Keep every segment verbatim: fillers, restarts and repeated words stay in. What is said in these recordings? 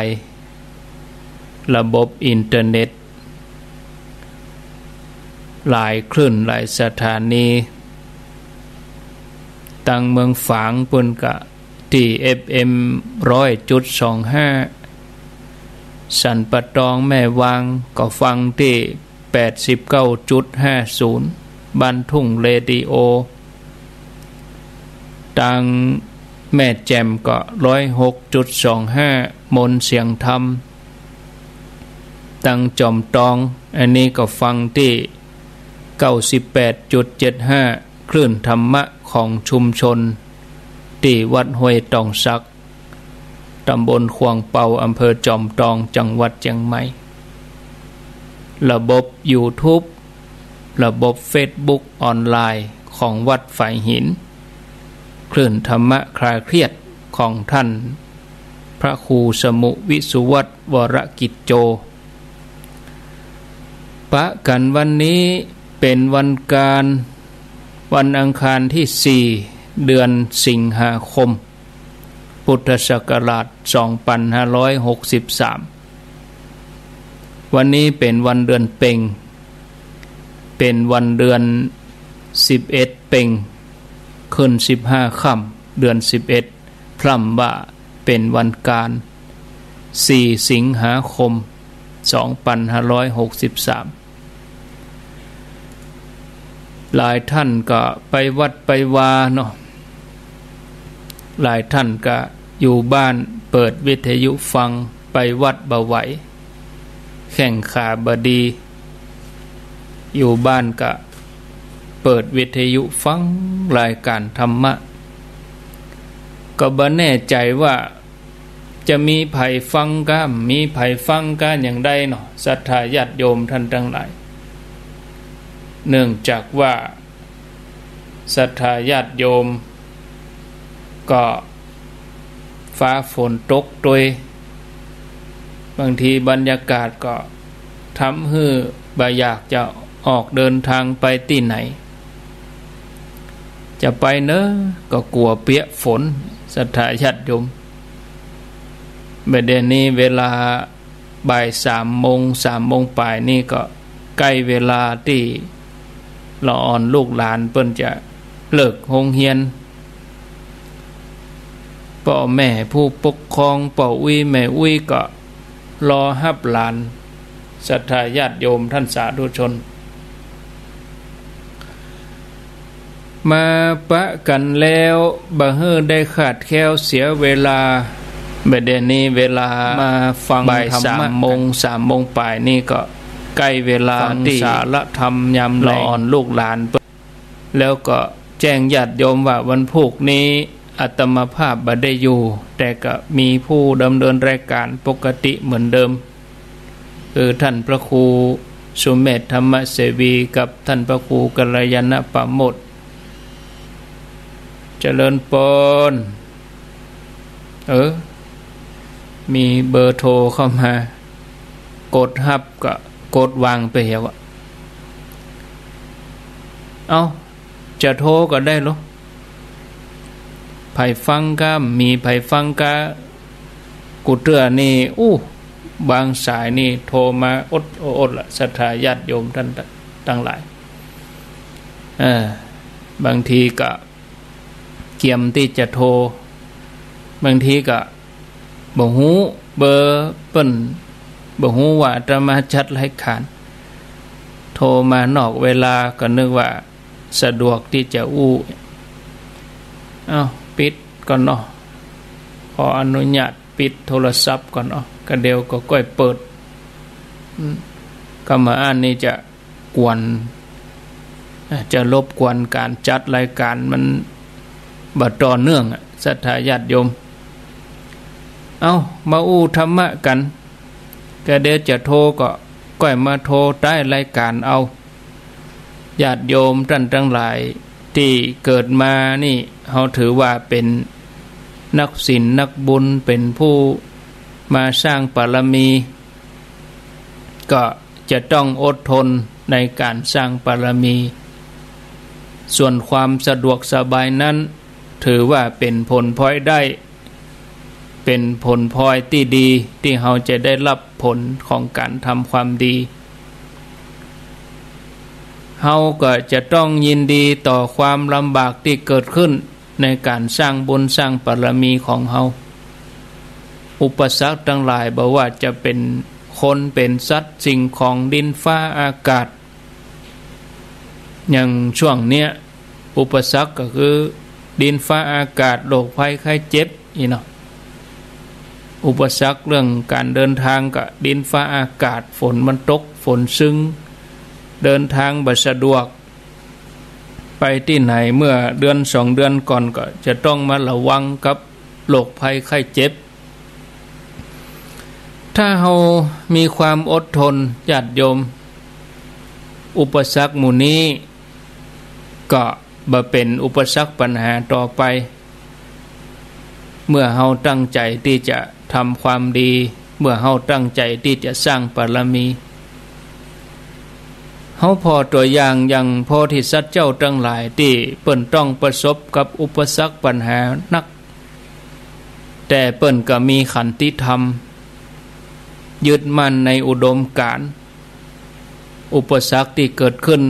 น์ ระบบอินเทอร์เน็ต หลายคลื่นหลายสถานี ตังเมืองฝางปู้นก็ตี้ เอฟเอ็ม ร้อยจุดสองห้า สันป่าตองแม่วางก็ฟังตี้ แปดสิบเก้าจุดห้าศูนย์ บ้านทุ่งเรดิโอ ตังแม่แจ่มก็ ร้อยหกจุดสองห้า มนต์เสียงธรรม ตังจอมตอง อันนี้ก็ฟังตี้ เก้าสิบแปดจุดเจ็ดห้า คลื่นธรรมะของชุมชน ตี้วัดห้วยตองสัก ตำบลขวางเปา อำเภอจอมตอง จังหวัดเจียงใหม่ ระบบยูทูบ ระบบเฟซบุ๊กออนไลน์ของวัดฝายหิน คลื่นธรรมะคลายเครียดของท่านพระครูสมุห์ วิสุวัฒน์ วรกิจโจ ปะกั๋นวันนี้เป๋นวันก๋าน วันอังคารตี้สี่ เดือนสิงหาคม พุทธศักราช สองปันห้าร้อยหกสิบสาม วันนี้เป๋นวันเดือนเป็ง เป๋นวันเดือนสิบเอ็ดเป็ง ขึ้นสิบห้าค่ำ เดือนสิบเอ็ด พร่ำว่าเป๋นวันก๋าน สี่ สิงหาคม สองปันห้าร้อยหกสิบสาม หลายท่านก็ไปวัดไปวาเนาะ หลายท่านก็อยู่บ้านเปิดวิทยุฟัง ไปวัดบ่ไหว แข้งขาบ่ดี อยู่บ้านก็เปิดวิทยุฟังรายการธรรมะ ก็บ่แน่ใจ๋ว่า จะมีใผฟังก้า มีใผฟังก้าอย่างใดเนาะ ศรัทธาญาติโยมท่านตังหลาย เนื่องจากว่าศรัทธาญาติโยม ก็ฟ้าฝนตกตวย บางทีบรรยากาศก็ทำหื้อบ่อยากจะออกเดินทางไปตี้ไหน จะไปเนอะก็กั๋วเปียะฝน ศรัทธาญาติโยม บ่าเดี่ยวนี้เวลาบ่ายสามโมง สามโมงป๋ายนี่ก็ใก้เวลาตี้ละอ่อนลูกหลานเปิ้นจะเลิกโฮงเฮียน ป้อแม่ผู้ปกครอง ป้ออุ๊ยแม่อุ๊ยก็รอฮับหลาน ศรัทธาญาติโยมท่านสาธุชน มาปะกั๋นแล้ว บ่หื้อได้ขาดแคลนเสียเวลา บ่าเดี่ยวนี้เวลามาฟังบ่ายธรรมะ สามโมง สามโมงป๋ายนี่ก็ใก้เวลาฟังตี้สาระธรรมยามแลง ละอ่อนลูกหลานเปิ้น แล้วก็แจ้งญาติโยมว่าวันพูกนี้อาตมาภาพบ่ได้อยู่ แต่ก็มีผู้ดำเนินรายการปกติเหมือนเดิม คือท่านพระครูสุเมธธรรมเสวีกับท่านพระครูกัลยาณปราโมชย์ เจริญปอน เออ มีเบอร์โทรเข้ามา กดฮับก็กดวางไปเหียอะ เอ้า จะโทรก็ได้ลอ ใผฟังก้า มีใผฟังก้า กูเตื้อนี่ อู้ บางสายนี่โทรมาอดโออดละ ศรัทธาญาติโยมท่านตังหลาย เออ บางทีก็เกียมตี้จะโทร บางทีก็บ่ฮู้เบอร์เปิ้น บ่ฮู้ว่าอาตมาจัดรายการ โทรมานอกเวลาก็นึกว่า สะดวกตี้จะอู้ เอ้า ปิดก่อนเนาะ ขออนุญาตปิดโทรศัพท์ก่อนเนาะ กะเดี๋ยวก็ก้อยเปิด อืม กำมาอั้นนี่จะกวน จะรบกวนก๋านจัดรายการ มันบ่ต่อเนื่องอะ ศรัทธาญาติโยม เอ้า มาอู้ธรรมะกั๋น กะเดี๋ยวจะโทรก็ก้อยมาโทรใต้รายการเอา ญาติโยมต้านตังหลาย ตี้เกิดมานี่ เฮาถือว่าเป๋นนักศีลนักบุญ เป๋นผู้มาสร้างบารมี ก็จะต้องอดทนในก๋านสร้างบารมี ส่วนความสะดวกสบายนั้น ถือว่าเป๋นผลพลอยได้ เป๋นผลพลอยตี้ดี ตี้เฮาจะได้ฮับผลของก๋านทำความดี เฮาก็จะต้องยินดีต่อความลำบากตี้เกิดขึ้นในก๋านสร้างบุญสร้างบารมีของเฮา อุปสรรคตังหลาย บ่ว่าจะเป๋นคน เป๋นสัตว์ สิ่งของ ดินฟ้าอากาศ อย่างช่วงเนี้ย อุปสรรคก็คือดินฟ้าอากาศ โรคภัยไข้เจ็บ อี้เนาะ อุปสรรคเรื่องก๋านเดินตางก็ดินฟ้าอากาศ ฝนมันตก ฝนซึง เดินตางบ่สะดวก ไปตี้ไหนเมื่อเดือนสองเดือนก่อนก็จะต้องมาระวังกับโรคภัยไข้เจ็บ ถ้าเฮามีความอดทน ญาติโยม อุปสรรคหมู่นี้ก็บ่เป๋นอุปสรรคปัญหาต่อไป เมื่อเฮาตั้งใจ๋ตี้จะทำความดี เมื่อเฮาตั้งใจ๋ตี้จะสร้างบารมี เฮาผ่อตั๋วอย่าง อย่างโพธิสัตว์เจ้าตังหลาย ตี้เปิ้นต้องประสบกับอุปสรรคปัญหานัก แต่เปิ้นก็มีขันติธรรม ยึดมั่นในอุดมการณ์ อุปสรรคตี้เกิดขึ้น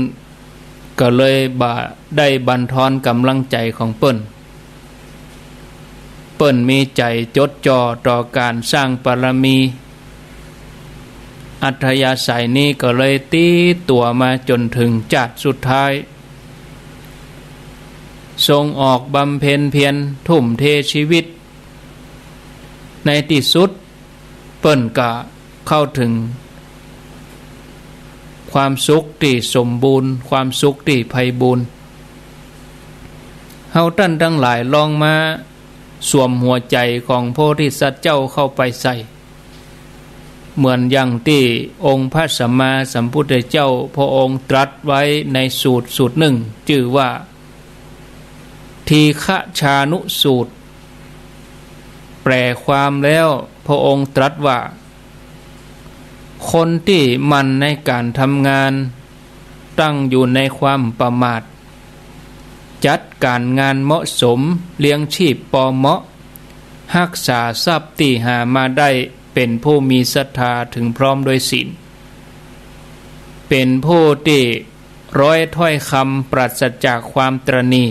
ก็เลยบ่ได้บั่นทอนก๋ำลังใจ๋ของเปิ้น เปิ้นมีใจ๋จดจ่อต่อก๋านสร้างบารมี อัธยาศัยนี้ก็เลยติดตั๋วมาจ๋นเถิงจาติสุดท้าย ส่งออกบำเพ็ญเพียร ทุ่มเทชีวิต ในตี้สุด เปิ้นก็เข้าเถิงความสุขตี้สมบูรณ์ ความสุขตี้ไพบูลย์ เฮาต้านตังหลายลองมาสวมหัวใจ๋ของโพธิสัตว์เจ้าเข้าไปใส่ เหมือนอย่างตี้องค์พระสัมมาสัมพุทธเจ้าพระองค์ตรัสไว้ในสูตรสูตรนึ่ง จื้อว่า ทีฆชานุสูตร แปลความแล้วพระองค์ตรัสว่า คนตี้หมั่นในก๋านทำงาน ตั้งอยู่ในความประมาท จัดก๋านงานเหมาะสม เลี้ยงชีพปอเหมาะ ฮักษาทรัพย์ตี้หามาได้ เป๋นผู้มีศรัทธาเถิงพร้อมด้วยศีล เป๋นผู้ตี้ ร้อยถ้อยคำปราศจากความตระหนี่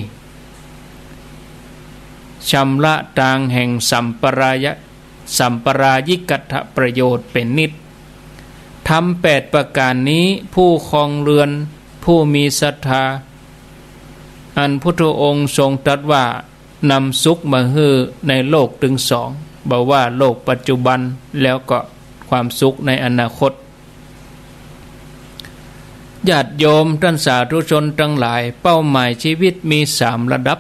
ชำระตางแห่งสัมปรายะ สัมปรายิกัตถประโยชน์เป๋นนิจ ธรรมแปดประก๋านนี้ ผู้ครองเรือน ผู้มีศรัทธา อันพุทธองค์ทรงตรัสว่า นำสุขมาหื้อในโลกตึงสอง บ่ว่าโลกปัจจุบัน แล้วก็ความสุขในอนาคต ญาติโยมต้านสาธุชนตังหลาย เป้าหมายชีวิตมีสามระดับ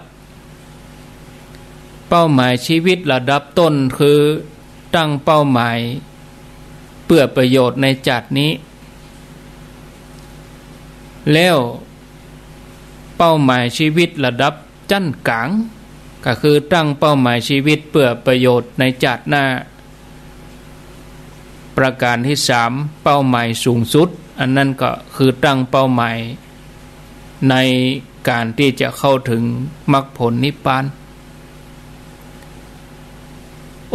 เป้าหมายชีวิตระดับต้นคือตั้งเป้าหมายเปื้อประโยชน์ในจาตินี้ แล้วเป้าหมายชีวิตระดับ จั้นก๋าง ก็คือตั้งเป้าหมายชีวิตเปื้อประโยชน์ในจาติหน้า ประก๋านตี้สาม เป้าหมายสูงสุด อันนั้นก็คือตั้งเป้าหมายในก๋านตี้จะเข้าเถิงมรรคผลนิพพาน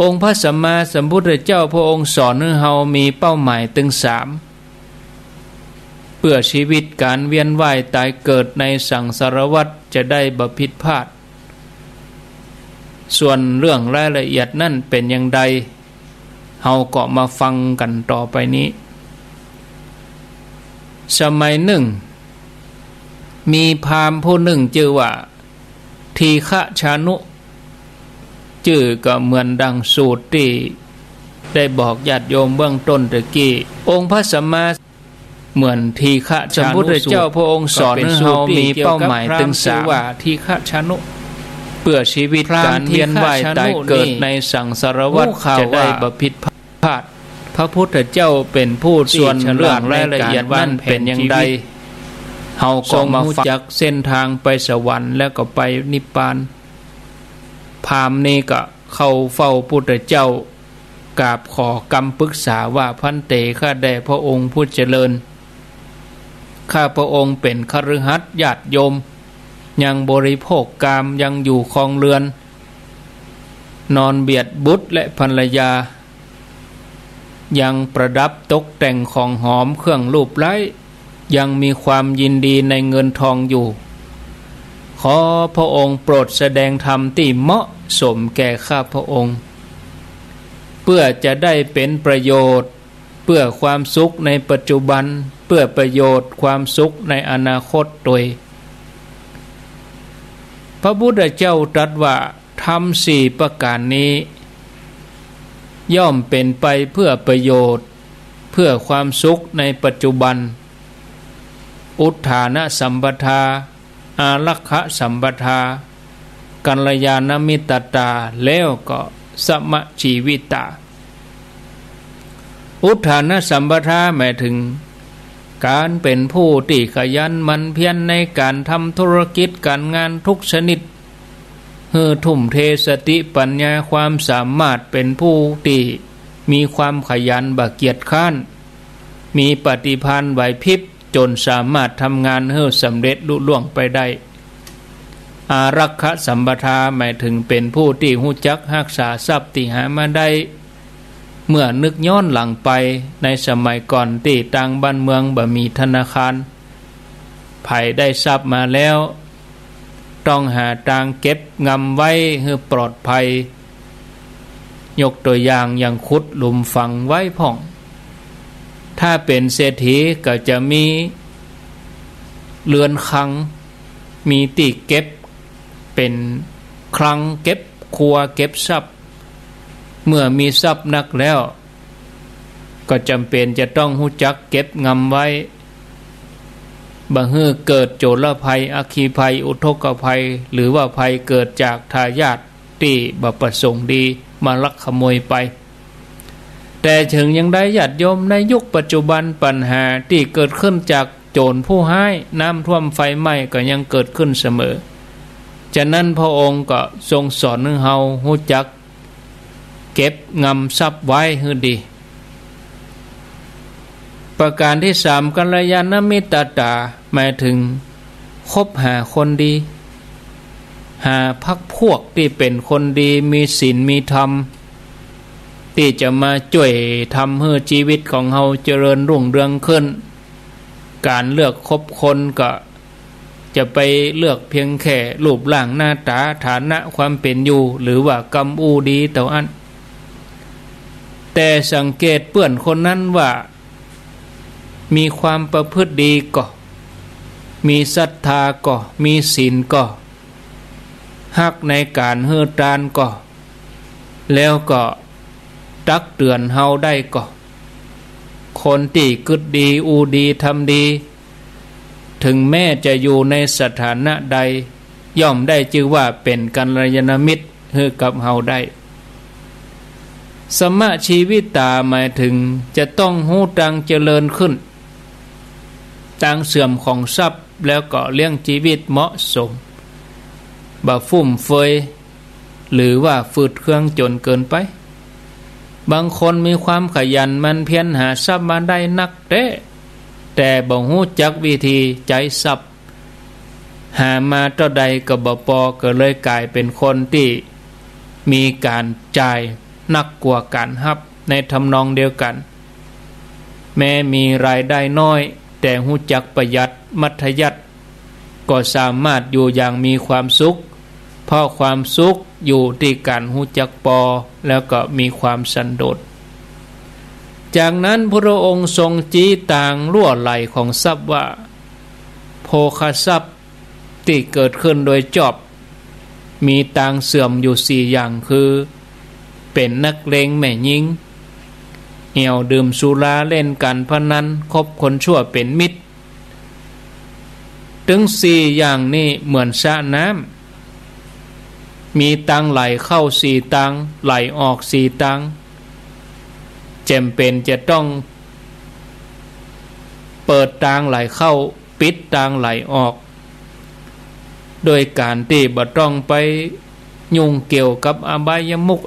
องค์พระสัมมาสัมพุทธเจ้าพระองค์สอนหื้อเฮามีเป้าหมายตึงสาม เปื้อชีวิตก๋านเวียนว่ายต๋ายเกิดในสังสารวัฏจะได้บ่ผิดพลาด ส่วนเรื่องรายละเอียดนั้นเป๋นอย่างใด เฮาก็มาฟังกั๋นต่อไปนี้ สมัยนึ่ง มีพราหมณ์ผู้นึ่งจื้อว่า ทีฆชานุ จื้อก็เหมือนดังสูตรตี้ได้บอกญาติโยมเบื้องต้นตะกี้ องค์พระสัมมา เหมือนทีฆชานุสูตร สัมพุทธเจ้าพระองค์สอนหื้อเฮามีเป้าหมายตึงสาม ก็เป๋นสูตรตี้เกี่ยวกับพราหมณ์จื้อว่าทีฆชานุ เปื้อชีวิตก๋านเวียนว่ายต๋ายเกิดในสังสารวัฏจะได้บ่ผิดพลาด พระพุทธเจ้าเป๋นผู้ตี้ฉลาดในก๋านวางแผนชีวิต เฮาก็มาฟัง ทรงฮู้จักเส้นตางไปสวรรค์แล้วก็ไปนิพพาน พราหมณ์นี้ก็เข้าเฝ้าพุทธเจ้า กราบขอกำปรึกษาว่า ภันเต ข้าแต่พระองค์ผู้เจริญ ข้าพระองค์เป๋นคฤหัสถ์ญาติโยม ยังบริโภคกาม ยังอยู่ครองเรือน นอนเบียดบุตรและภรรยา ยังประดับตกแต่งของหอมเครื่องลูบไล้ ยังมีความยินดีในเงินทองอยู่ ขอพระองค์โปรดแสดงธรรมตี้เหมาะสมแก่ข้าพระองค์ เพื่อจะได้เป็นประโยชน์ เพื่อความสุขในปัจจุบัน เพื่อประโยชน์ความสุขในอนาคตโดย พระพุทธเจ้าตรัสว่า ธรรมสี่ประการนี้ ย่อมเป็นไปเพื่อประโยชน์ เพื่อความสุขในปัจจุบัน อุทธานสัมปทา อารักขสัมปทา กัลยาณมิตตา แล้วก็สมชีวิตา อุทธานสัมปทาหมายถึง ก๋านเป๋นผู้ตี้ขยันหมั่นเพียรในก๋านทำธุรกิจก๋านงานทุกชนิด หื้อทุ่มเทสติปัญญาความสามารถ เป๋นผู้ตี้มีความขยันบ่เกียจคร้าน มีปฏิภาณไหวพริบ จ๋นสามารถทำงานหื้อสำเร็จลุล่วงไปได้ อารักขสัมปทาหมายถึงเป๋นผู้ตี้ฮู้จักฮักษาทรัพย์ตี้หามาได้ เมื่อนึกย้อนหลังไปในสมัยก่อนตี้ตางบ้านเมืองบ่มีธนาคาร ใผได้ทรัพย์มาแล้ว ต้องหาตางเก็บงำไว้หื้อปลอดภัย ยกตัวอย่างอย่างขุดหลุมฝังไว้พ่อง ถ้าเป๋นเศรษฐีก็จะมีเรือนคลัง มีตี้เก็บ เป๋นคลังเก็บครัวเก็บทรัพย์ เมื่อมีทรัพย์นักแล้ว ก็จ๋ำเป๋นจะต้องฮู้จักเก็บงำไว้ บ่หื้อเกิดโจรภัย อัคคีภัย อุทกภัย หรือว่าภัยเกิดจากทายาทตี้บ่ประสงค์ดีมาลักขโมยไป แต่เถิงอย่างใดญาติโยม ในยุคปัจจุบันปัญหาตี้เกิดขึ้นจากโจรผู้ฮ้าย น้ำท่วมไฟไหม้ก็ยังเกิดขึ้นเสมอ ฉะนั้นพระองค์ก็ทรงสอนหื้อเฮาฮู้จักเก็บงำทรัพย์ไว้หื้อดี ประการตี้สาม กัลยาณมิตตา หมายถึงคบหาคนดี หาพรรคพวกตี้เป๋นคนดี มีศีลมีธรรม ตี้จะมาจ้วยทำหื้อจีวิตของเฮาเจริญรุ่งเรืองขึ้น ก๋านเลือกคบคนก็จะไปเลือกเพียงแค่รูปร่างหน้าต๋า ฐานะความเป๋นอยู่ หรือว่ากำอู้ดีเต้าอั้น แต่สังเกตเปื้อนคนนั้นว่า มีความประพฤติดีก่อ มีศรัทธาก่อ มีศีลก่อ ฮักในก๋านหื้อตานก่อ แล้วก็ตักเตื๋อนเฮาได้ก่อ คนตี้กึ๊ดดี อู้ดี ทำดี เถิงแม้จะอยู่ในสถานะใด ย่อมได้จื้อว่าเป๋นกัลยาณมิตรหื้อกับเฮาได้ สมชีวิตา หมายถึงจะต้องฮู้ตางเจริญขึ้น ตางเสื่อมของทรัพย์ แล้วก็เลี้ยงจีวิตเหมาะสม บ่ฟุ่มเฟือย หรือว่าฝืดเคืองจ๋นเกินไป บางคนมีความขยันหมั่นเพียรหาทรัพย์มาได้นักแต๊ แต่บ่ฮู้จักวิธีใจ๊ทรัพย์ หามาเต้าใดก็บ่ปอ ก็เลยก๋ายเป๋นคนตี้มีก๋านจ่ายนักกว่าก๋านฮับ ในทำนองเดียวกั๋น แม้มีรายได้น้อย แต่ฮู้จักประหยัดมัธยัสถ์ ก็สามารถอยู่อย่างมีความสุข เพราะความสุขอยู่ตี้ก๋านฮู้จักปอ แล้วก็มีความสันโดษ จากนั้นพระองค์ทรงจี๊ตางลั่วไหลของทรัพย์ว่า โภคทรัพย์ตี้เกิดขึ้นโดยจอบ มีตางเสื่อมอยู่สี่อย่างคือ เป๋นนักเลงแม่ญิง เอี่ยวดื่มสุราเล่นก๋านพนัน คบคนชั่วเป๋นมิตร ตึงสี่อย่างนี้เหมือนสระน้ำ มีตางไหลเข้าสี่ตาง ไหลออกสี่ตาง จ๋ำเป๋นจะต้องเปิดตางไหลเข้า ปิดตางไหลออก โดยก๋านตี้บ่ต้องไปยุ่งเกี่ยวกับอบายมุข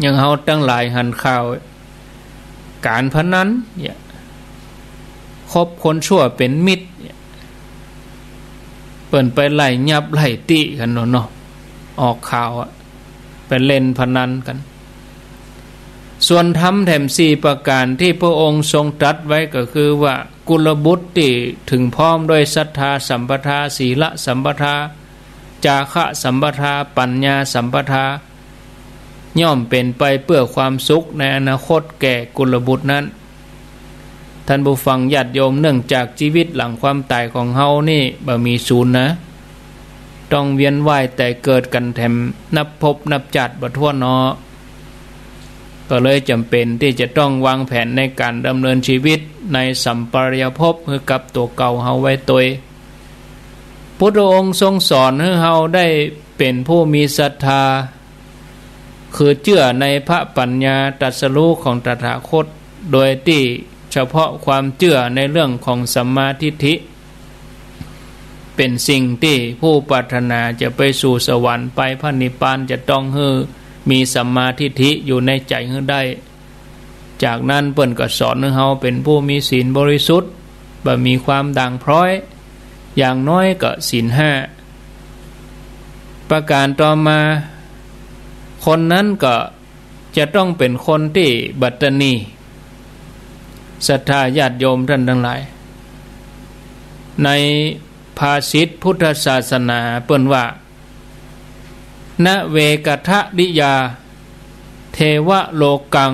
อย่างเฮาตังหลายหันข่าว ก๋านพนันเนี่ย คบคนชั่วเป๋นมิตรเนี่ย เปิ้นไปไล่ยับไล่ติกั๋นเนาะ เนาะ ออกข่าวอะ เล่นพนันกั๋น ส่วนธรรมแถมสี่ประก๋านตี้พระองค์ทรงตรัสไว้ก็คือว่า กุลบุตรตี้เถิงพร้อมด้วยศรัทธาสัมปทา ศีลสัมปทา จาคะสัมปทา ปัญญาสัมปทา ย่อมเป๋นไปเปื้อความสุขในอนาคตแก่กุลบุตรนั้น ท่านผู้ฟังญาติโยม เนื่องจากจีวิตหลังความต๋ายของเฮานี่บ่มีศูนย์นะ ต้องเวียนว่ายต๋ายเกิดกั๋นแถมนับภพนับจาติบ่ถ้วนเนาะ ก็เลยจ๋ำเป๋นตี้จะต้องวางแผนในก๋านดำเนินจีวิตในสัมปรายภพหื้อกับตั๋วเก่าเฮาไว้ตวย พุทธองค์ทรงสอนหื้อเฮาได้เป๋นผู้มีศรัทธา คือเจื้อในพระปัญญาตรัสรู้ของตถาคต โดยตี้เฉพาะความเจื้อในเรื่องของสัมมาทิฏฐิ เป๋นสิ่งตี้ผู้ปรารถนาจะไปสู่สวรรค์ไปพระนิพพานจะต้องหื้อมีสัมมาทิฏฐิอยู่ในใจ๋หื้อได้ จากนั้นเปิ้นก็สอนหื้อเฮาเป๋นผู้มีศีลบริสุทธิ์ บ่มีความด่างพร้อย อย่างน้อยก็ศีลห้า ประก๋านต่อมา คนนั้นก็จะต้องเป๋นคนตี้บ่ตระหนี่ ศรัทธาญาติโยมท่านตังหลาย ในภาษิตพุทธศาสนาเปิ้นว่า นเวกทริยา เทวโลกัง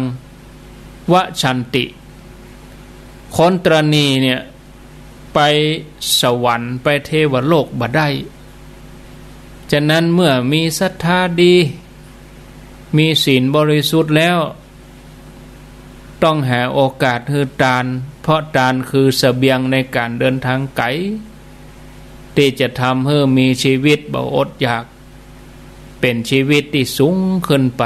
วชันติ คนตระหนี่เนี่ย ไปสวรรค์ไปเทวโลกบ่ได้ ฉะนั้นเมื่อมีศรัทธาดี มีศีลบริสุทธิ์แล้ว ต้องหาโอกาสหื้อตาน เพราะตานคือเสบียงในก๋านเดินทางไก๋ ตี้จะทำหื้อมีจีวิตบ่อดอยาก เป๋นจีวิตตี้สูงขึ้นไป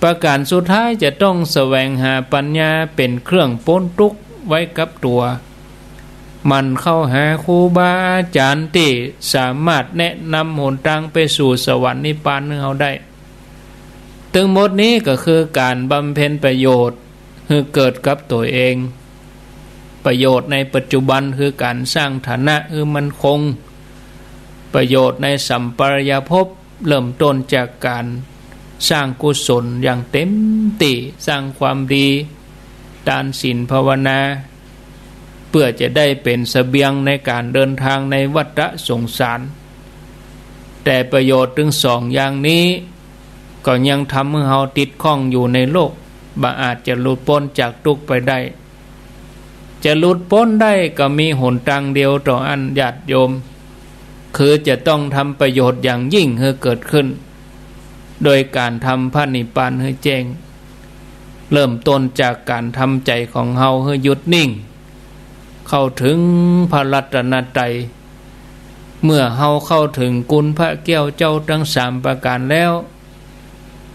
ประก๋านสุดท้ายจะต้องแสวงหาปัญญาเป๋นเครื่องป๊นตุ๊กข์ไว้กับตั๋ว หมั่นเข้าหาครูบาอาจ๋ารย์ตี้สามารถแนะนำหนตางไปสู่สวรรค์นิพพานหื้อเฮาได้ ตึงหมดนี้ก็คือก๋านบำเพ็ญประโยชน์หื้อเกิดกับตั๋วเอง ประโยชน์ในปัจจุบันคือก๋านสร้างฐานะหื้อมั่นคง ประโยชน์ในสัมปรายภพเริ่มต้นจากก๋านสร้างกุศลอย่างเต็มตี้ สร้างความดี ตานศีลภาวนา เปื้อจะได้เป๋นเสบียงในก๋านเดินทางในวัฏสงสาร แต่ประโยชน์ตึงสองอย่างนี้ ก็ยังทำหื้อเฮาติดข้องอยู่ในโลก บ่อาจจะหลุดป๊นจากตุ๊กข์ไปได้ จะหลุดป๊นได้ก็มีหนตางเดียวเต้าอั้นญาติโยม คือจะต้องทำประโยชน์อย่างยิ่งหื้อเกิดขึ้น โดยก๋านทำพระนิพพานหื้อแจ้ง เริ่มต้นจากก๋านทำใจ๋ของเฮาหื้อหยุดนิ่ง เข้าถึงพระรัตนตรัย เมื่อเฮาเข้าถึงคุณพระแก้วเจ้าตึงสามประก๋านแล้ว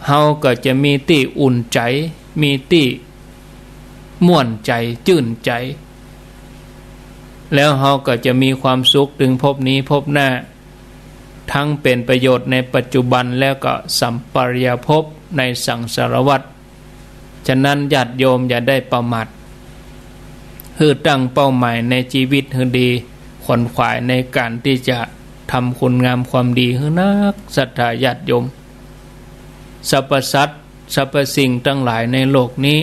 เฮาก็จะมีตี้อุ่นใจ๋ มีตี้ม่วนใจ๋ จื้นใจ๋ แล้วเฮาก็จะมีความสุขตึงภพนี้ภพหน้า ทั้งเป๋นประโยชน์ในปัจจุบันแล้วก็สัมปรายภพในสังสารวัฏ ฉะนั้นญาติโยมอย่าได้ประมาท หื้อตั้งเป้าหมายในจีวิตหื้อดี ขวนขวายในก๋านตี้จะทำคุณงามความดีหื้อนัก ศรัทธาญาติโยม สรรพสัตว์สรรพสิ่งตังหลายในโลกนี้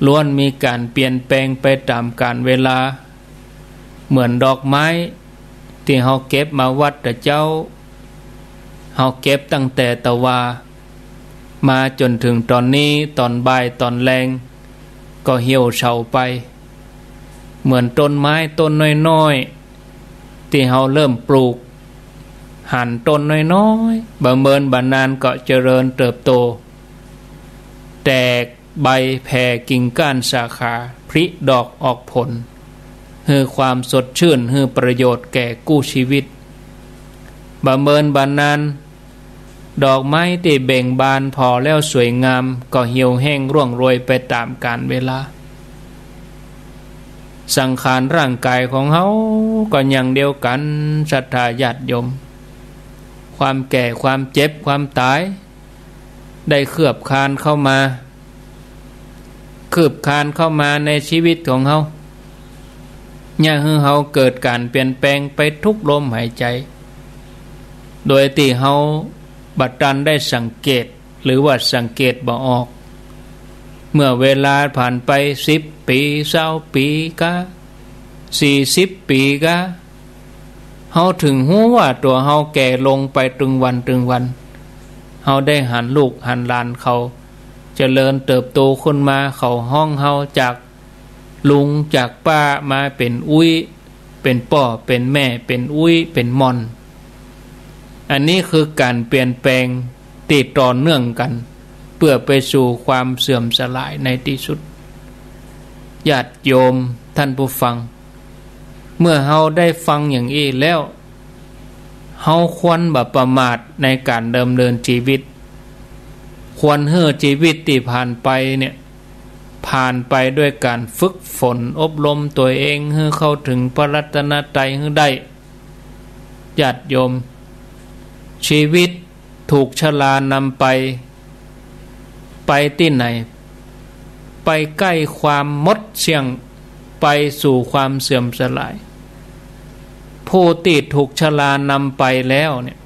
ล้วนมีก๋านเปลี่ยนแปลงไปต๋ามกาลเวลา เหมือนดอกไม้ตี้เฮาเก็บมาวัดตะเจ๊า เฮาเก็บตั้งแต่ตะวา มาจ๋นเถิงต๋อนนี้ ต๋อนบ่ายต๋อนแลง ก็เหี่ยวเฉาไป เหมือนต้นไม้ต้นน้อยๆ ตี้เฮาเริ่มปลูก หันต้นน้อยๆ บ่เมินบ่นานก็เจริญเติบโต แตกใบแผ่กิ่งก้านสาขา ผลิดอกออกผล หื้อความสดชื่น หื้อประโยชน์แก่กู้จีวิต บ่เมินบ่นาน ดอกไม้ตี้เบ่งบานผ่อแล้วสวยงาม ก็เหี่ยวแห้งร่วงโรยไปต๋ามกาลเวลา สังขารร่างก๋ายของเฮาก็อย่างเดียวกั๋น ศรัทธาญาติโยม ความแก่ ความเจ็บ ความต๋าย ได้คืบคลานเข้ามา คืบคลานเข้ามาในจีวิตของเฮา เยียะหื้อเฮาเกิดก๋านเปลี่ยนแปลงไปทุกลมหายใจ๋ โดยตี้เฮา บ่ตันได้สังเกต หรือว่าสังเกตบ่ออก เมื่อเวลาผ่านไปสิบปี๋ ซาวปี๋กา สี่สิบปี๋กา เฮาเถิงฮู้ว่าตั๋วเฮาแก่ลงไปตึงวันตึงวัน เฮาได้หันลูกหันหลานเขาเจริญเติบโตขึ้นมา เขาฮ้องเฮาจากลุงจากป้ามาเป๋นอุ๊ย เป๋นป้อเป๋นแม่ เป๋นอุ๊ย เป๋นหม่อน อันนี้คือก๋านเปลี่ยนแปลงตี้ต่อเนื่องกั๋น เปื้อไปสู่ความเสื่อมสลายในตี้สุด ญาติโยมท่านผู้ฟัง เมื่อเฮาได้ฟังอย่างอี้แล้ว เฮาควรบ่ประมาทในก๋านดำเนินชีวิต ควรหื้อชีวิตตี้ผ่านไปเนี่ย ผ่านไปด้วยก๋านฝึกฝนอบรมตั๋วเองหื้อเข้าเถิงพระรัตนตรัยหื้อได้ ญาติโยม ชีวิตถูกชรานำไป ไปตี้ไหน ไปใก้ความหมดเสี้ยง ไปสู่ความเสื่อมสลาย ผู้ตี้ถูกชรานำไปแล้วเนี่ย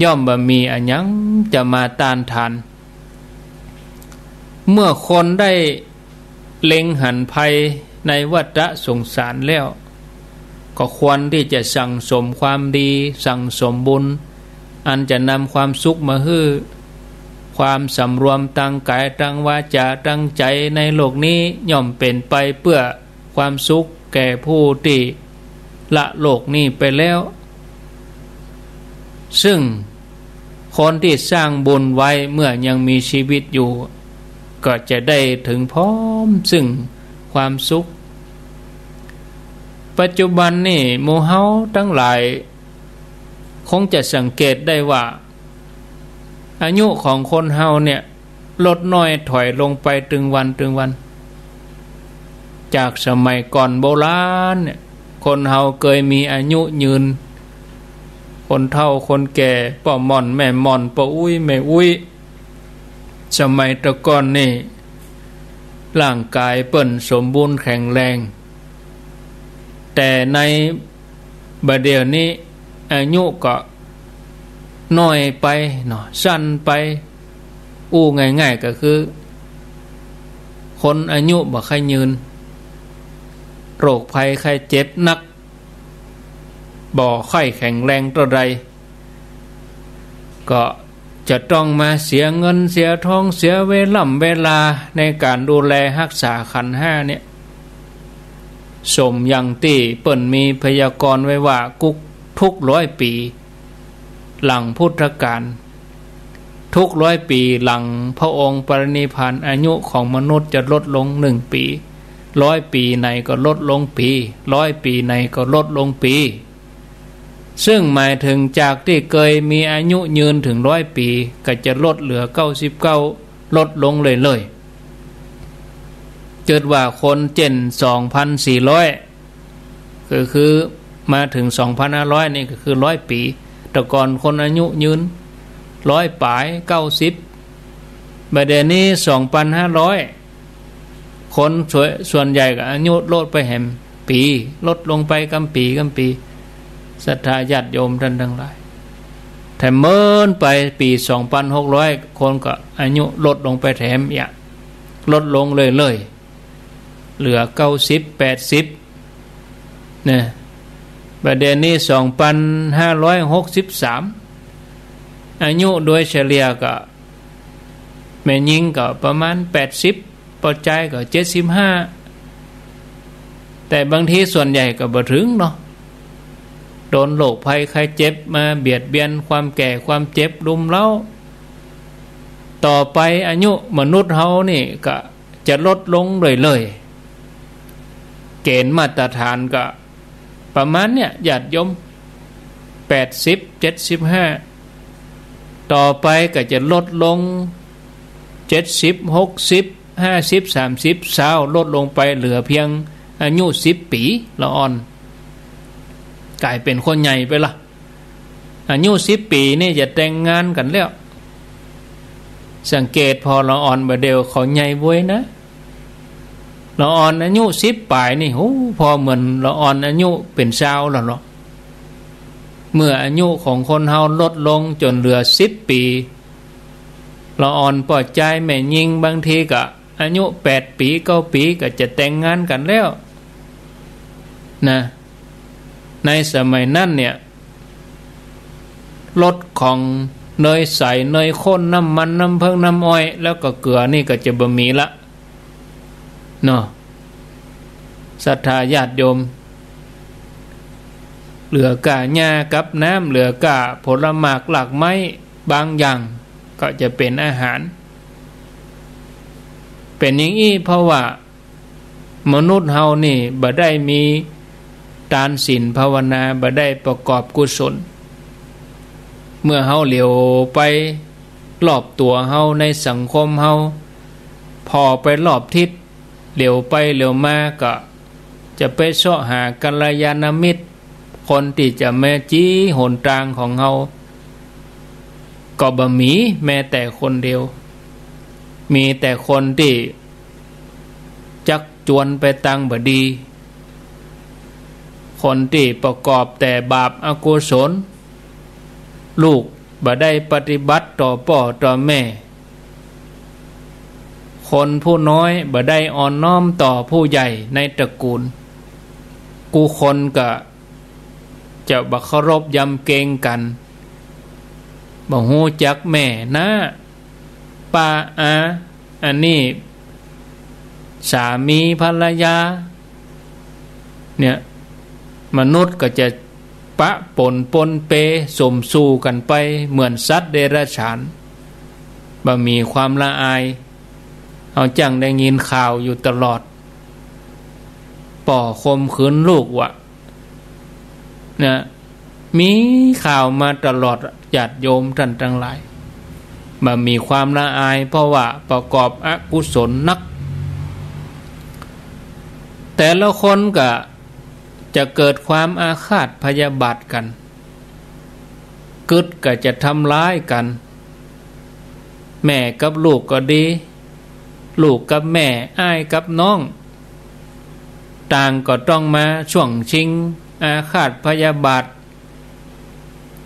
ย่อมบ่มีอะหยังจะมาต้านทาน เมื่อคนได้เล็งหันภัยในวัฏสงสารแล้ว ก็ควรตี้จะสั่งสมความดี สั่งสมบุญ อันจะนำความสุขมาหื้อ ความสำรวมตางก๋าย ตางวาจา ตางใจ๋ในโลกนี้ ย่อมเป๋นไปเปื้อความสุขแก่ผู้ตี้ละโลกนี้ไปแล้ว ซึ่งคนตี้สร้างบุญไว้เมื่อยังมีชีวิตอยู่ ก็จะได้เถิงพร้อมซึ่งความสุข ปัจจุบันนี่หมู่เฮาตังหลายคงจะสังเกตได้ว่า อายุของคนเฮาเนี่ย ลดน้อยถอยลงไปตึงวันตึงวัน จากสมัยก่อนโบราณเนี่ย คนเฮาเกยมีอายุยืน คนเฒ่าคนแก่ ป้อหม่อนแม่หม่อน ป้ออุ๊ยแม่อุ๊ย สมัยตะก่อนนี่ ร่างก๋ายเปิ้นสมบูรณ์แข็งแรง แต่ในบ่าเดี่ยวนี้ อายุก็น้อยไปเนาะ สั้นไป อู้ง่ายๆ ก็คือ คนอายุบ่ค่อยยืน โรคภัยไข้เจ็บนัก บ่ค่อยแข็งแรงเต้าใด ก็จะต้องมาเสียเงินเสียทอง เสียเวล่ำเวลาในก๋านดูแลฮักษาขันธ์ห้าเนี่ย สมอย่างตี้เปิ้นมีพยากรณ์ไว้ว่า กุ๊ก ทุกร้อยปี๋ หลังพุทธกาล ทุกร้อยปี๋หลังพระองค์ปรินิพพาน อายุของมนุษย์จะลดลงหนึ่งปี๋ ร้อยปี๋ไหนก็ลดลงปี๋ ร้อยปี๋ไหนก็ลดลงปี๋ ซึ่งหมายเถิงจากตี้เกยมีอายุยืนเถิงร้อยปี๋ ก็จะลดเหลือเก้าสิบเก้า ลดลงเรื่อยๆ เกิดว่าคนเจ็นสองพันสี่ร้อย ก็คือมาเถิงสองพันห้าร้อยนี่ก็คือร้อยปี๋ แต่ก่อนคนอายุยืนร้อยป๋าย เก้าสิบ บ่าเดี่ยวนี้สองพันห้าร้อย คนส่วน ส่วนใหญ่ก็อายุลดไปแหมปี๋ ลดลงไปกำปี๋กำปี๋ ศรัทธาญาติโยมท่านตังหลาย แถมเมินไปปี๋สองพันหกร้อย คนก็อายุลดลงไปแถมเอียะ ลดลงเรื่อยๆ เหลือเก้าสิบ แปดสิบ นะ บ่าเดี่ยวนี้สองพันห้าร้อยหกสิบสาม อายุโดยเฉลี่ยก็ แม่ญิงก็ประมาณแปดสิบ ป้อจายก็เจ็ดสิบห้า แต่บางทีส่วนใหญ่ก็บ่เถิงเนาะ โดนโรคภัยไข้เจ็บมาเบียดเบียน ความแก่ความเจ็บรุมเร้า ต่อไปอายุมนุษย์เฮานี่ก็จะลดลงเรื่อยๆ เกณฑ์มาตรฐานก็ประมาณเนี่ย ญาติโยม แปดสิบ เจ็ดสิบห้า ต่อไปก็จะลดลง เจ็ดสิบ หกสิบ ห้าสิบ สามสิบ ซาว ลดลงไปเหลือเพียงอายุสิบปี๋ละอ่อน ก๋ายเป๋นคนใหญ่ไปละ อายุสิบปี๋นี่จะแต่งงานกั๋นแล้ว สังเกตผ่อละอ่อนบ่าเดี่ยวเขาใหญ่เว้ยนะ ละอ่อนอายุสิบป๋ายนี่ โห ผ่อเหมือนละอ่อนอายุเป๋นซาวแล้วเนาะ เมื่ออายุของคนเฮาลดลงจ๋นเหลือสิบปี๋ ละอ่อนป้อจายแม่ญิงบางทีก็อายุแปดปี๋ เก้าปี๋ ก็จะแต่งงานกั๋นแล้วนะ ในสมัยนั้นเนี่ย รสของเนยใส เนยข้น น้ำมัน น้ำเผิ้ง น้ำอ้อย แล้วก็เกลือนี่ก็จะบ่มีละเนาะ ศรัทธาญาติโยม เหลือก้าหญ้ากับน้ำ เหลือก้าผลหมากรากไม้บางอย่าง ก็จะเป๋นอาหาร เป๋นอย่างอี้เพราะว่า มนุษย์เฮานี่บ่ได้มีตานศีลภาวนา บ่ได้ประกอบกุศล เมื่อเฮาเหลียวไปรอบตั๋วเฮา ในสังคมเฮา ผ่อไปรอบทิศ เหลียวไปเหลียวมาก็จะไปเซาะหากัลยาณมิตร คนตี้จะมาจี๊หนตางของเฮา ก็บ่มีแม้แต่คนเดียว มีแต่คนตี้ จักจวนไปตางบ่ดี คนตี้ประกอบแต่บาปอกุศล ลูกบ่ได้ปฏิบัติต่อป้อต่อแม่ คนผู้น้อยบ่ได้อ่อนน้อมต่อผู้ใหญ่ในตระกูล กู้คนก็จะบ่เคารพยำเกรงกั๋น บ่ฮู้จักแม่น้า ป้าอา อันนี้สามีภรรยา เนี่ย มนุษย์ก็จะปะปนปนเปสมสู่กั๋นไปเหมือนสัตว์เดรัจฉาน บ่มีความละอาย เฮาจั่งได้ยินข่าวอยู่ตลอด ป้อข่มขืนลูกวะ นะ มีข่าวมาตลอด ญาติโยมต้านตังหลาย บ่มีความละอาย เพราะว่าประกอบอกุศลนัก แต่ละคนก็จะเกิดความอาฆาตพยาบาทกั๋น กึ๊ดก็จะทำร้ายกั๋น แม่กับลูกก็ดี ลูกกับแม่ อ้ายกับน้อง ต่างก็ต้องมาช่วงชิง อาฆาตพยาบาท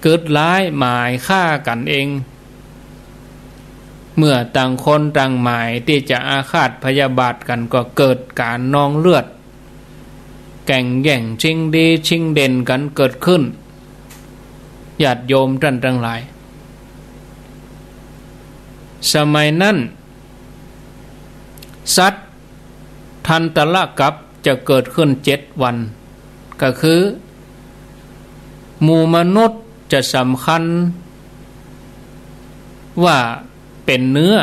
กึ๊ดร้ายหมายฆ่ากั๋นเอง เมื่อต่างคนต่างหมายตี้จะอาฆาตพยาบาทกั๋น ก็เกิดก๋านนองเลือด แก่งแย่งชิงดีชิงเด่นกั๋นเกิดขึ้น ญาติโยมต้านตังหลาย สมัยนั้น สัตว์ทันตะกัปปะจะเกิดขึ้นเจ็ดวัน ก็คือ หมู่มนุษย์จะสำคัญว่าเป๋นเนื้อ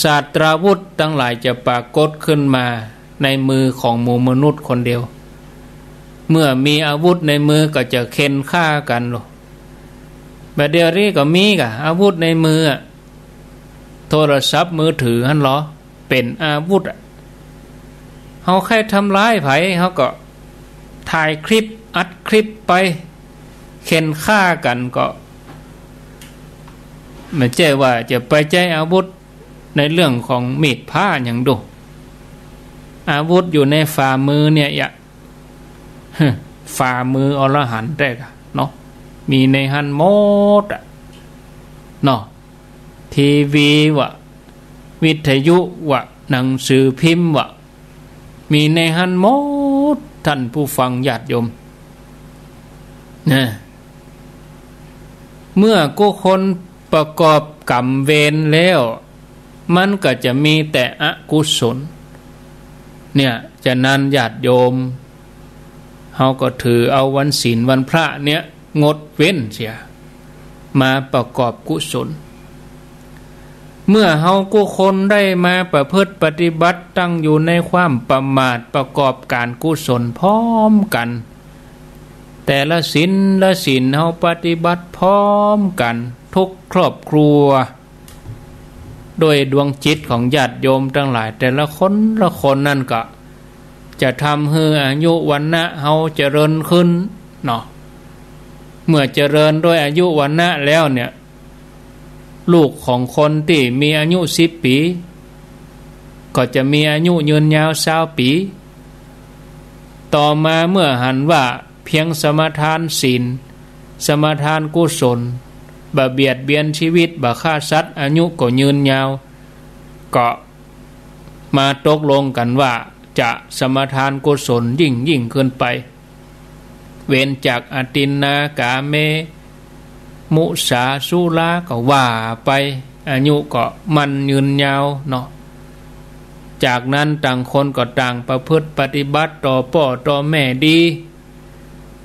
ศาสตราวุธตังหลายจะปรากฏขึ้นมาในมือของหมู่มนุษย์คนเดียว เมื่อมีอาวุธในมือก็จะเข่นฆ่ากั๋นโลด บ่าเดี่ยวนี้ก็มีก่ะ อาวุธในมืออะ โทรศัพท์มือถือหั้นลอ เป๋นอาวุธอะ เฮาใค่ทำร้ายใผ เฮาก็ถ่ายคลิป อัดคลิปไป เข่นฆ่ากั๋นก็ บ่ใจ้ว่าจะไปใจ๊อาวุธในเรื่องของมีดพร้าหยังดู อาวุธอยู่ในฝ่ามือเนี่ยยะ ฝ่ามืออรหันต์แต๊ก่ะเนาะ มีในหั้นหมดอะเนาะ ทีวีวะ วิทยุวะ หนังสือพิมพ์วะ มีในหั้นหมด ต้านผู้ฟังญาติโยม นะ เมื่อกู้คนประกอบก๋รรมเวรแล้ว มันก็จะมีแต่อกุศล เนี่ย ฉะนั้นญาติโยม เฮาก็ถือเอาวันศีลวันพระเนี่ย งดเว้นเสีย มาประกอบกุศล เมื่อเฮากู้คนได้มาประพฤติปฏิบัติ ตั้งอยู่ในความประมาท ประกอบก๋านกุศลพร้อมกั๋น แต่ละศีลละศีลเฮาปฏิบัติพร้อมกั๋นทุกครอบครัว ด้วยดวงจิตของญาติโยมตังหลาย แต่ละคนละคนนั่นก็จะทำหื้ออายุวรรณะเฮาเจริญขึ้นเนาะ เมื่อเจริญด้วยอายุวรรณะแล้วเนี่ย ลูกของคนตี้มีอายุสิบปี๋ ก็จะมีอายุยืนยาวซาวปี๋ ต่อมาเมื่อหันว่า ผี ยังสมาทานศีล สมาทานกุศล บ่เบียดเบียนชีวิต บ่ฆ่าสัตว์ อายุก็ยืนยาว ก็มาตกลงกั๋นว่าจะสมาทานกุศลยิ่งๆ ขึ้นไป เว้นจากอทินนากาเม มุสา สุราก็ว่าไป อายุก็มั่นยืนยาวเนาะ จากนั้นต่างคนก็ต่างประพฤติปฏิบัติต่อป้อต่อแม่ดี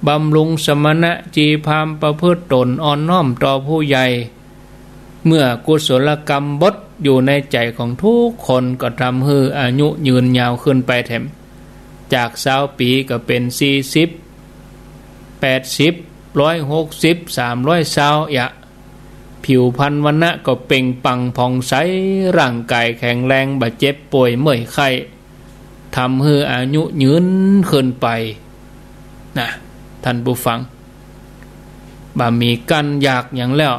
บำรุงสมณะจีพราหมณ์ประพฤติต๋นอ่อนน้อมต่อผู้ใหญ่ เมื่อกุศลกรรมบดอยู่ในใจ๋ของทุกคนก็ทำหื้ออายุยืนยาวขึ้นไปแถม จากซาวปี๋ก็เป๋นสี่สิบ แปดสิบ ร้อยหกสิบ สามร้อยซาว ยะ ผิวพรรณวรรณะก็เปล่งปลั่งผ่องใส ร่างก๋ายแข็งแรง บ่เจ็บป่วยเมื่อยไข้ ทำหื้ออายุยืนขึ้นไปนะ ท่านผู้ฟัง บ่มีกั้นอยากหยังแล้ว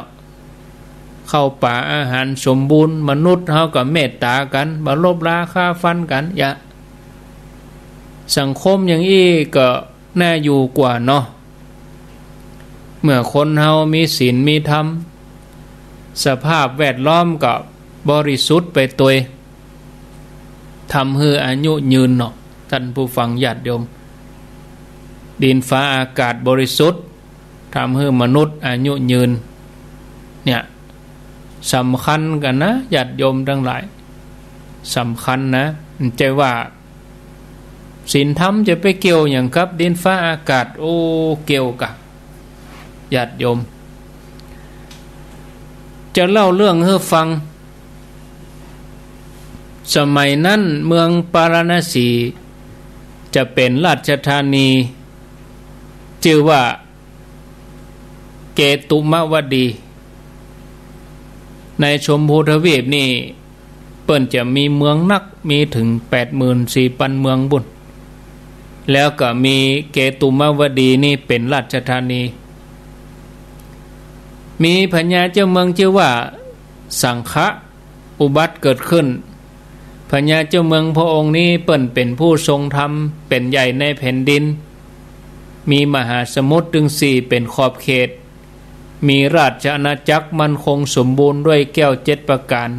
ข้าวป๋าอาหารสมบูรณ์ มนุษย์เฮาก็เมตต๋ากั๋น บ่ลบราฆ่าฟันกั๋น ยะ สังคมอย่างอี้ก็น่าอยู่กว่าเนาะ เมื่อคนเฮามีศีลมีธรรม สภาพแวดล้อมก็บริสุทธิ์ไปตวย ทำหื้ออายุยืนเนาะ ท่านผู้ฟังญาติโยม ดินฟ้าอากาศบริสุทธิ์ ทำหื้อมนุษย์อายุยืน เนี่ย สำคัญกั๋นนะ ญาติโยมตังหลาย สำคัญนะ บ่ใจ้ว่า ศีลธรรมจะไปเกี่ยวหยังกับดินฟ้าอากาศ โอ้ เกี่ยวกะ ญาติโยม จะเล่าเรื่องหื้อฟัง สมัยนั้นเมืองปาราณสีจะเป๋นราชธานี จื้อว่า เกตุมวดี ในชมพูทวีปนี่ เปิ้นจะมีเมืองนัก มีเถิงแปดหมื่นสี่ปันเมืองปู้น แล้วก็มีเกตุมวดีนี่เป๋นราชธานี มีพญาเจ้าเมืองจื้อว่าสังคะ อุบัติเกิดขึ้น พญาเจ้าเมืองพระองค์นี้เปิ้นเป๋นผู้ทรงธรรม เป๋นใหญ่ในแผ่นดิน มีมหาสมุทรตึงสี่เป๋นขอบเขต มีราชอาณาจักรมั่นคงสมบูรณ์ด้วยแก้วเจ็ดประก๋าน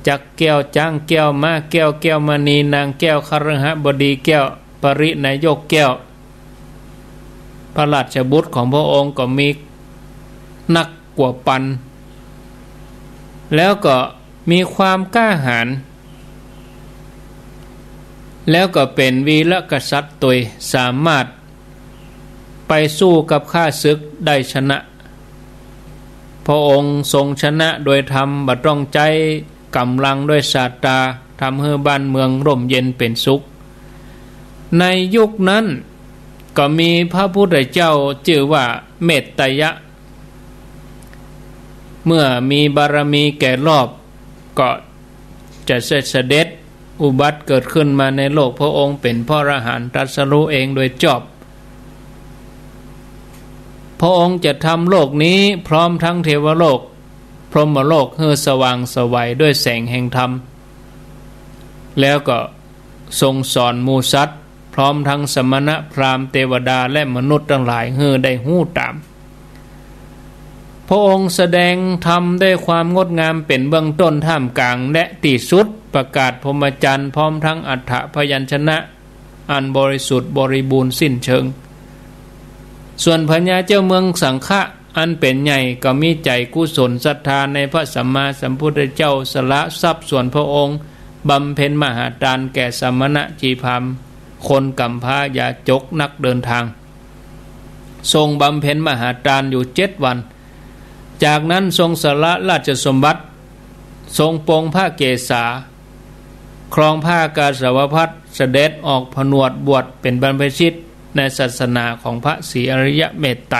จักรแก้ว จ๊างแก้ว ม้าแก้ว แก้วมณี นางแก้ว คฤหบดีแก้ว ปริณายกแก้ว พระราชบุตรของพระองค์ก็มีนักกว่าปัน แล้วก็มีความกล้าหาญ แล้วก็เป๋นวีรกษัตริย์ตวย สามารถไปสู้กับข้าศึกได้ชนะ พระองค์ทรงชนะโดยธรรม บ่ต้องใจ๊ก๋ำลังด้วยศาสตรา ทำหื้อบ้านเมืองร่มเย็นเป๋นสุข ในยุคนั้นก็มีพระพุทธเจ้าจื้อว่าเมตตยะ เมื่อมีบารมีแก่รอบ ก็จะเสด็จอุบัติเกิดขึ้นมาในโลก พระองค์เป๋นพระอรหันต์ตรัสรู้เองโดยจอบ พระองค์จะทำโลกนี้พร้อมทั้งเทวโลก พรหมโลกหื้อสว่างไสวด้วยแสงแห่งธรรม แล้วก็ทรงสอนหมู่สัตว์ พร้อมทั้งสมณะพราหมณ์เทวดาและมนุษย์ตังหลายหื้อได้ฮู้ต๋าม พระองค์แสดงธรรมด้วยความงดงามเป๋นเบื้องต้น ท่ามกลาง และตี้สุด ประกาศพรหมจรรย์พร้อมทั้งอัฏฐพยัญชนะอันบริสุทธิ์บริบูรณ์สิ้นเชิง ส่วนพญาเจ้าเมืองสังคะอันเป๋นใหญ่ก็มีใจ๋กุศลศรัทธาในพระสัมมาสัมพุทธเจ้า สละทรัพย์ส่วนพระองค์บำเพ็ญมหาทานแก่สมณะจีพราหมณ์ คนก๋ำพร้า ยาจก นักเดินทาง ทรงบำเพ็ญมหาทานอยู่เจ็ดวัน จากนั้นทรงสละราชสมบัติ ทรงปลงพระเกศา ครองผ้ากาสาวพัสตร์ เสด็จออกผนวดบวชเป๋นบรรพชิตในศาสนาของพระศรีอริยเมตไตร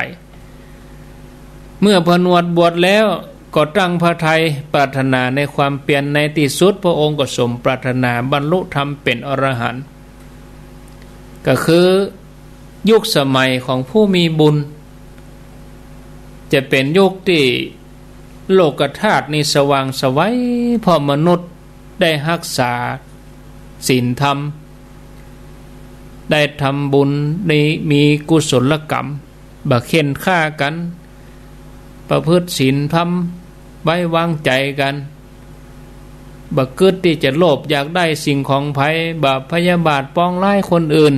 เมื่อผนวดบวชแล้วก็ตั้งพระทัยปรารถนาในความเพียร ในตี้สุดพระองค์ก็สมปรารถนาบรรลุธรรมเป๋นอรหันต์ ก็คือยุคสมัยของผู้มีบุญ จะเป๋นยุคตี้โลกธาตุนี้สว่างไสว เพราะมนุษย์ได้ฮักษาศีลธรรม ได้ทำบุญ ได้มีกุศลกรรม บ่เข่นฆ่ากั๋น ประพฤติศีลธรรม ไว้วางใจ๋กั๋น บ่กึ๊ดตี้จะโลภอยากได้สิ่งของใผ บ่พยาบาทปองร้ายคนอื่น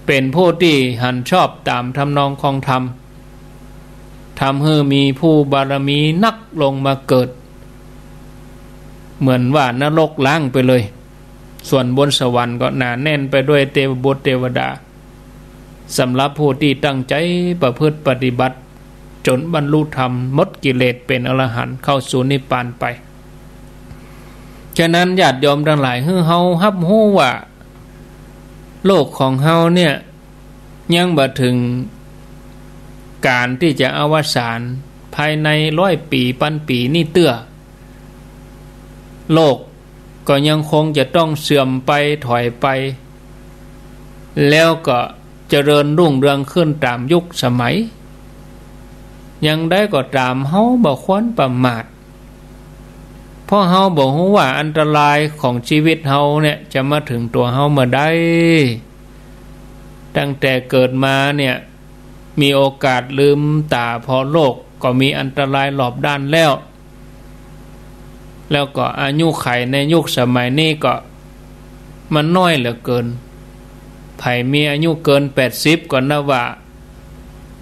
เป๋นผู้ตี้หันชอบต๋ามทำนองของธรรม ทำหื้อมีผู้บารมีนักลงมาเกิด เหมือนว่านรกล้างไปเลย ส่วนบนสวรรค์ก็หนาแน่นไปด้วยเทวบุตรเทวดา สำหรับผู้ตี้ตั้งใจ๋ประพฤติปฏิบัติ จ๋นบรรลุธรรม หมดกิเลส เป๋นอรหันต์ เข้าสู่นิพพานไป ฉะนั้นญาติโยมตังหลาย หื้อเฮาฮับฮู้ว่า โลกของเฮาเนี่ย ยังบ่เถิงก๋านตี้จะอวสาน ภายในร้อยปี๋ ปันปี๋นี่เตื้อ โลกก็ยังคงจะต้องเสื่อมไป ถอยไป แล้วก็เจริญรุ่งเรืองขึ้นต๋ามยุคสมัย อย่างใดก็ต๋าม เฮาบ่ควรประมาท เพราะเฮาบ่ฮู้ว่าอันตรายของชีวิตเฮาเนี่ยจะมาเถิงตั๋วเฮาเมื่อใด ตั้งแต่เกิดมาเนี่ย มีโอกาสลืมต๋าผ่อโลกก็มีอันตรายรอบด้านแล้ว แล้วก็อายุขัยในยุคสมัยนี้ก็มันน้อยเหลือเกิน ใผมีอายุเกินแปดสิบก็นับว่า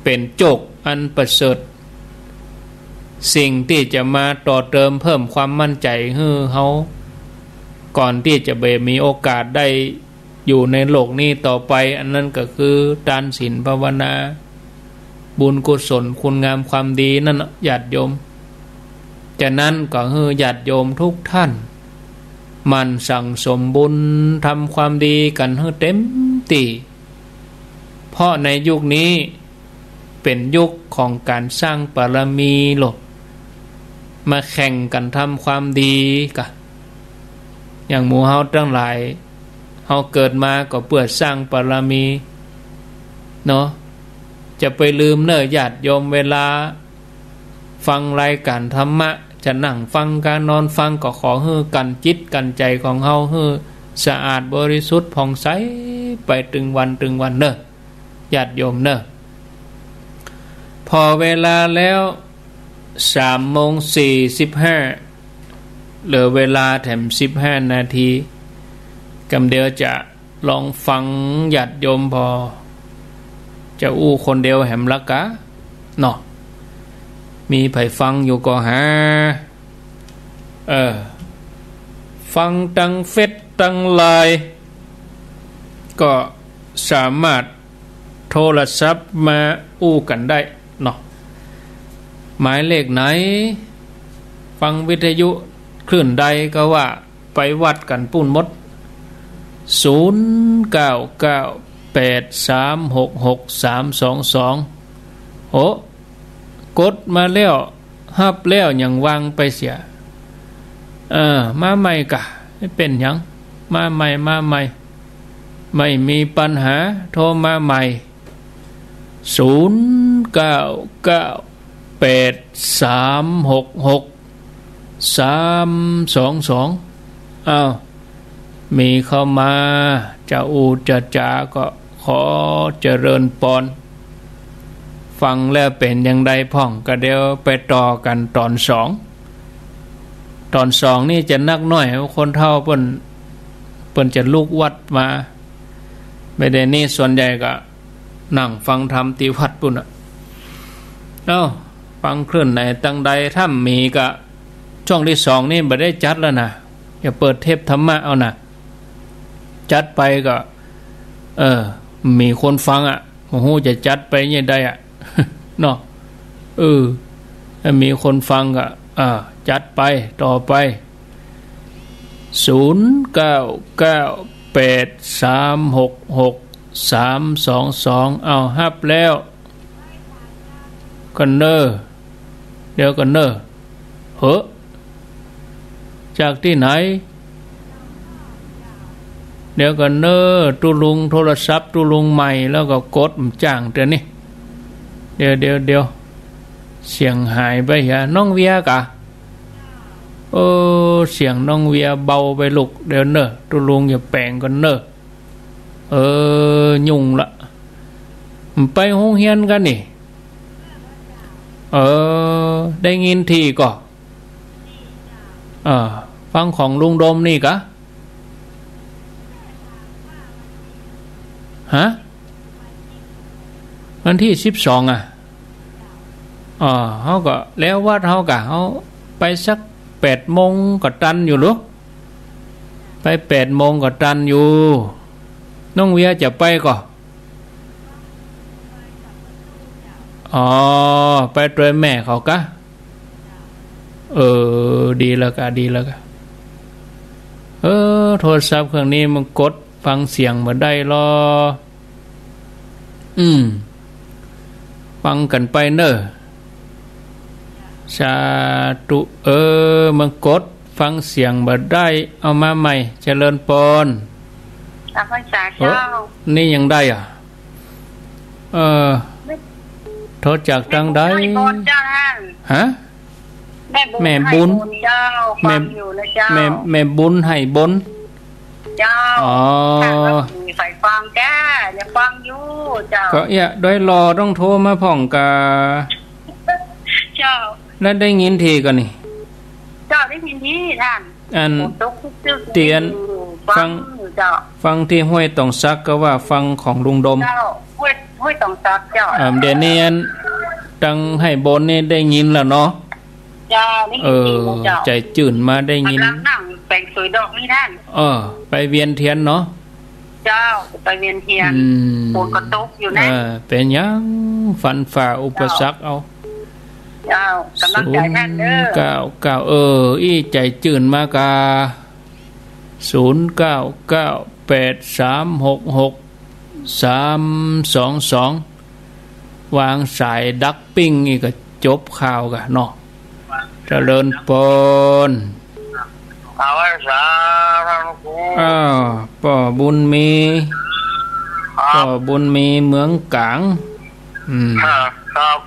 เป๋นโจคอันประเสริฐ สิ่งตี้จะมาต่อเติมเพิ่มความมั่นใจ๋หื้อเฮา ก่อนตี้จะบ่มีโอกาสได้ อยู่ในโลกนี้ต่อไป อันนั้นก็คือตานศีลภาวนา บุญกุศลคุณงามความดีนั่นน่ะญาติโยม ฉะนั้นก็หื้อญาติโยมทุกท่าน หมั่นสั่งสมบุญทำความดีกั๋นหื้อเต็มตี้ เพราะในยุคนี้ เป๋นยุคของก๋านสร้างบารมีโลด มาแข่งกั๋นทำความดีก่ะ อย่างหมู่เฮาตังหลาย เฮาเกิดมาก็เปื้อสร้างบารมีเนาะ จะไปลืมเน่อญาติโยม เวลาฟังรายก๋านธรรมะ จะนั่งฟังกานอนฟัง ก็ขอหื้อกั๋นจิตกั๋นใจ๋ของเฮาหื้อสะอาดบริสุทธิ์ผ่องใสไปตึงวันตึงวันเน่อ ญาติโยมเน่อ ผ่อเวลาแล้ว สามโมงสี่สิบห้า เหลือเวลาแถมสิบห้านาที กำเดียวจะลองฟังญาติโยมผ่อ จะอู้คนเดียวแหมละกาเนาะ มีใผฟังอยู่ก็หา เออ ฟังตังเฟซตังไลน์ ก็สามารถโทรศัพท์มาอู้กั๋นได้เนาะ หมายเลขไหน ฟังวิทยุคลื่นใดก็ว่า ไปวัดกั๋นปู้นหมด ศูนย์เก้าเก้าแปดสามหกหกสามสองสอง โอ้ กดมาแล้ว ฮับแล้วยังวางไปเสีย เออ มาใหม่กะ ไม่เป๋นหยัง มาใหม่ มาใหม่ ไม่มีปัญหา โทรมาใหม่ ศูนย์เก้าเก้าแปดสามหกหกสามสองสอง อ้าว มีเข้ามา จะอู้จะจ๋าก็ขอเจริญปอน ฟังแล้วเป๋นอย่างใดพ่อง ก็เดี๋ยวไปต่อกั๋นต๋อนสอง ต๋อนสองนี่จะนักหน้อย คนเฒ่าเปิ้น เปิ้นจะลุกวัดมา บ่าเดี่ยวนี้ส่วนใหญ่ก็นั่งฟังธรรมตี้วัดปู้นน่ะ เอ้า ฟังคลื่นไหนตังใด ถ้ามีก็ ช่วงตี้สองนี่บ่ได้จัดแล้วนะ อย่าเปิดเทปธรรมะเอานะ จัดไปก็ เออ มีคนฟังอะ บ่ฮู้จะจัดไปยังใดอะ เนาะ เออ ถ้ามีคนฟังก็ อ่า จัดไป ต่อไป ศูนย์เก้าเก้าแปดสามหกหกสามสองสอง เอาฮับแล้ว ก่อนเน่อ เดี๋ยวก่อนเน่อ เหอะ จากตี้ไหน เดี๋ยวก่อนเน่อ ตุ๊ลุงโทรศัพท์ตุ๊ลุงใหม่แล้วก็กดบ่จ้างเตื้อนี่ เดี๋ยว เดี๋ยว เดี๋ยว เสียงหายไปเหีย น้องเวียกะ โอ้ เสียงน้องเวียเบาไปลูก เดี๋ยวเน่อ ตุ๊ลุงจะแป๋งก่อนเน่อ เออ ยุ่งละ บ่ไปโฮงเฮียนกั๋นนี่ เออ ได้ยินทีก่อ เออ ฟังของลุงโดมนี่กะ ฮะ วันตี้สิบสอง อะ อ๋อ เฮาก็แล้ววัดเฮากะ เฮาไปสักแปดโมงก็ตันอยู่ลูก ไปแปดโมงก็ตันอยู่ น้องเวียจะไปก่อ อ๋อ ไปตวยแม่เขากะ เออ ดีแล้วกะ ดีแล้วกะ เออ โทรศัพท์เครื่องนี้มันกดฟังเสียงบ่ได้ลอ อืม ฟังกั๋นไปเน่อ สาธุ เออ มันกดฟังเสียงบ่ได้ เอามาใหม่ เจริญปอน ออกพรรษา เอ้อ เจ้า นี่ยังได้อะ เออ โทรจากตางใด แม่บุญไฮ่โบสถ์เจ้าท่าน ฮะ แม่บุญ แม่บุญ ไฮ่โบสถ์เจ้า แม่ ฟังอยู่นะเจ้า แม่ แม่บุญไฮ่โบสถ์ เจ้า อ๋อ ข้าก็มีใฝ่ฟังแก่ อยากฟังอยู่เจ้า ก็เอี้ย ดอยหล่อต้องโทรมาพ่องกา เจ้า แล้วได้ยินทีก่อนี่ เจ้า ได้ยินทีท่าน อัน ฝนตกตึกๆ เตียน อยู่ ฟัง ฟังอยู่เจ้า ฟังตี้ห้วยต๋องสักก็ว่าฟังของลุงโดม เจ้า ห้วย ห้วยต๋องสักเจ้า อ่า เดี๋ยวนี้อัน ตางไฮ่โบสถ์นี่ได้ยินแล้วเนาะ เจ้า ได้ยิน เออ ทีแล้วเจ้า ใจ๋จื้นมาได้ยิน ก๋ำลังนั่งแป๋งสวยดอกนี่ท่าน เออ ไปเวียนเตียนเนาะ เจ้า ไปเวียนเตียน อืม ฝนก็ตกอยู่นะ เออ เป๋นหยัง ฟันฝ่าอุปสรรคเอา เจ้า ก๋ำลังใจ๋ท่านเน่อ ศูนย์เก้าเก้า เออ อี้ใจ๋จื้นมากา ศูนย์เก้าเก้าแปดสามหกหกสามสองสอง วางสายดักปิ้งนี่ก็จบข่าวกะเนาะ เจริญปอน เอาไว้สาธุ อ้าว ป้อบุญมี ครับ ป้อบุญมีเมืองก๋าง อืม ครับ ครับ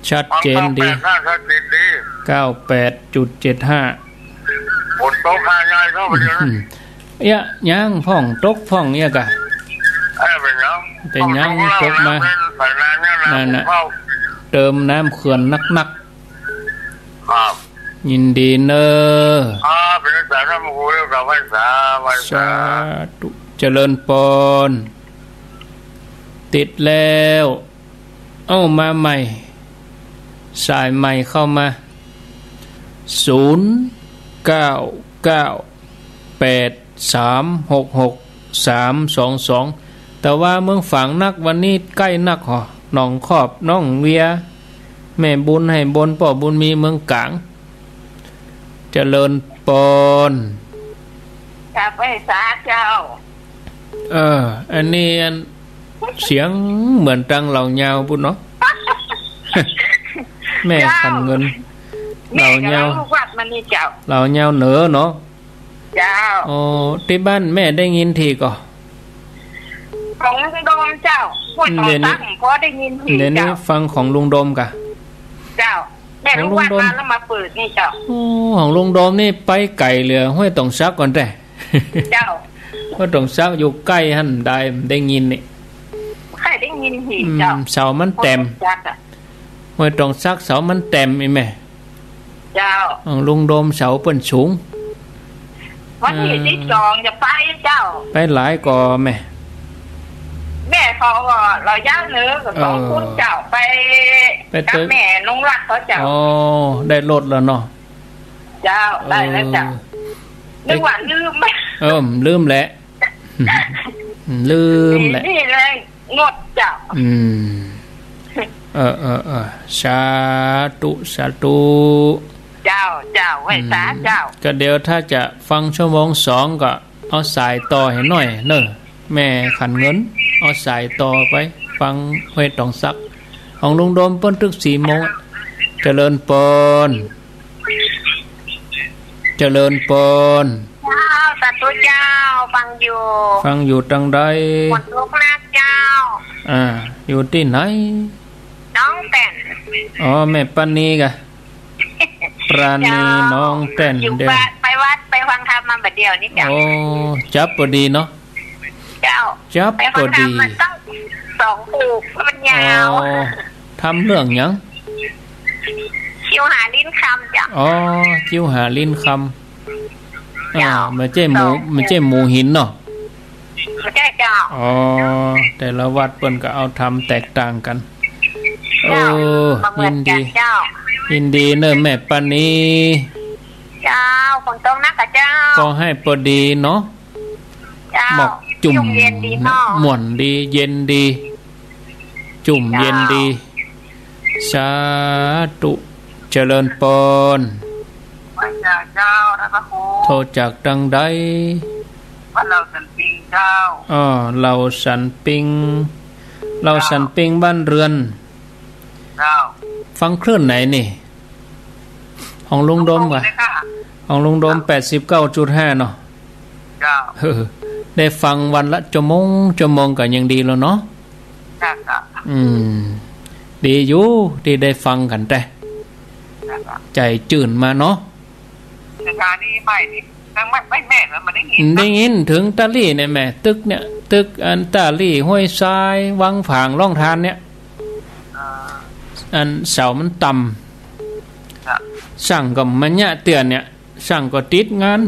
ชัดเจนดี ฟังเก้าแปดห้า ชัดเจนดี เก้าแปดจุดเจ็ดห้า ฝนตกหาใหญ่เข้าไปเดี๋ยวนั้น เอี้ย ยังพ่องตกพ่องเอี้ยกะ เอ้ย เป๋นหยัง เป๋นหยัง ฝนตกมา ตกมา เป๋นสายน้ำเนี่ยนะ นั่นน่ะ เข้า เติมน้ำเขื่อนนักๆ ครับ ยินดีเน่อ อ่า เป๋นสายน้ำหูเรื่องกับไหว้สา ไหว้สา สาธุ เจริญปอน ติดแล้ว เอ้า มาใหม่ สายใหม่เข้ามา ศูนย์เก้าเก้าแปดสามหกหกสามสองสอง แต่ว่าเมืองฝางนัก วันนี้ใก้นักหอ หนองคอบ น้องเวีย แม่บุญไฮ่โบสถ์ ป้อบุญมีเมืองก๋าง เจริญปอน กับไหว้สาเจ้า เออ อันนี้อัน เสียงเหมือนตางเหล่ายาวปู้นเนาะ แม่ เจ้า ขันเงิน แม่ เหล่ายาว ก๋ำลังลูกวัดมานี่เจ้า เหล่ายาวเหนือเนาะ เจ้า อ๋อ ตี้บ้านแม่ได้ยินทีก่อ ของลุงโดมเจ้า ห้วยต๋องสัก เดี๋ยวนี้ พอได้ยินที เดี๋ยวนี้ เจ้า ฟังของลุงโดมกะ เจ้า แม่ ของลุงโดม ลูกวัดมาแล้วมาเปิดนี่เจ้า โอ้ ของลุงโดมนี่ไปไก๋เหลือห้วยต๋องสักก่อนแต๊ เจ้า ห้วยต๋องสักอยู่ใก้หั้นได้ ได้ยินนี่ ใค่ได้ยินทีเจ้า อืม เสามันแต้ม ห้วยต๋องสักอะ ห้วยต๋องสักเสามันแต้มอี้แม่ เจ้า ของลุงโดมเสาเปิ้นสูง วันตี้ เออ สิบสองจะไปเจ้า ไปหลายก่อแม่ แม่เขาก็เหล่ายาวเหนือกับสอง เออ คนเจ้า ไป ไป กับ เตย แม่นงรักเขาเจ้า อ๋อ ได้รถแล้วเนาะ เจ้า ได้แล้วเจ้า เออ นึกว่าลืม เออ ลืมแหละ ลืมแหละ นี่เลย งดเจ้า อืม เออ เออ เออ สาธุ สาธุ เจ้า เจ้า ไหว้สา อืม เจ้า ก็เดี๋ยวถ้าจะฟังชั่วโมงสองก็เอาสายต่อหื้อหน่อยเน่อ แม่ขันเงิน เอาสายต่อไปฟังห้วยต๋องสัก ของลุงโดมเปิ้นตึกสี่โมง เจริญปอน เจริญปอน เจ้า สาธุเจ้า ฟังอยู่ ฟังอยู่ตางใด ฝนตกนักเจ้า อ่า อยู่ตี้ไหน หนองแต้น อ๋อ แม่ปานีกะ ปานี เจ้า หนองแต้น อยู่ เดี๋ยว บ้าน ไปวัด ไปฟังธรรมมาบ่าเดี่ยวนี้เจ้า โอ้ จับพอดีเนาะ เจ้า จั๊บ ไปฟังธรรม พอดี มาตั้งสองผูก มันยาว อ๋อ ธรรมเรื่องหยัง คิวหาลิ้นคำเจ้า อ๋อ คิวหาลิ้นคำ เจ้า อ่า บ่ใจ้หมู่ บ่ใจ้หมู่หินเนาะ บ่ใจ้เจ้า อ๋อ แต่ละวัดเปิ้นก็เอาธรรมแตกต่างกั๋น เจ้า เออ บ่เหมือนกั๋น ยินดี เจ้า ยินดีเน่อแม่ปานี เจ้า ฝนตกนักก่อเจ้า ก็หื้อพอดีเนาะ เจ้า หมอกจุ่ม จุ่มเย็นดีเนาะ ม่วนดี เย็นดี จุ่มเย็นดี เจ้า สาธุ เจริญปอน ไหว้เจ้า เจ้า ท่านพระครู โทรจากตังใด บ้านเหล่าสันปิงเจ้า อ้อ เหล่าสันปิง เหล่าสันปิงบ้านเรือน เจ้า ฟังคลื่นไหนนี่ ของลุงโดมก่อ ของลุงโดมเลยค่ะ ของลุงโดม เจ้า แปดสิบเก้าจุดห้าเนาะ เจ้า เออ ได้ฟังวันละชั่วโมง ชั่วโมงก็ยังดีแล้วเนาะ จ้ะ จ้ะ อืม ดีอยู่ตี้ได้ฟังกั๋นแต๊ จ้ะ จ้ะ ใจ๋จื้นมาเนาะ สถานีใหม่นี่ ยังไม่ ไม่แม่นนะ มันได้ยินนะ ได้ยินเถิงตาลี่เนี่ยแม่ ตึกเนี่ย ตึกอันตาลี่ห้วยทราย วังผาง ร่องทานเนี่ย อ่า อันเสามันต่ำ ครับ สั่งก็บ่เยียะเตื้อเนี่ย สั่งก็ติดงาน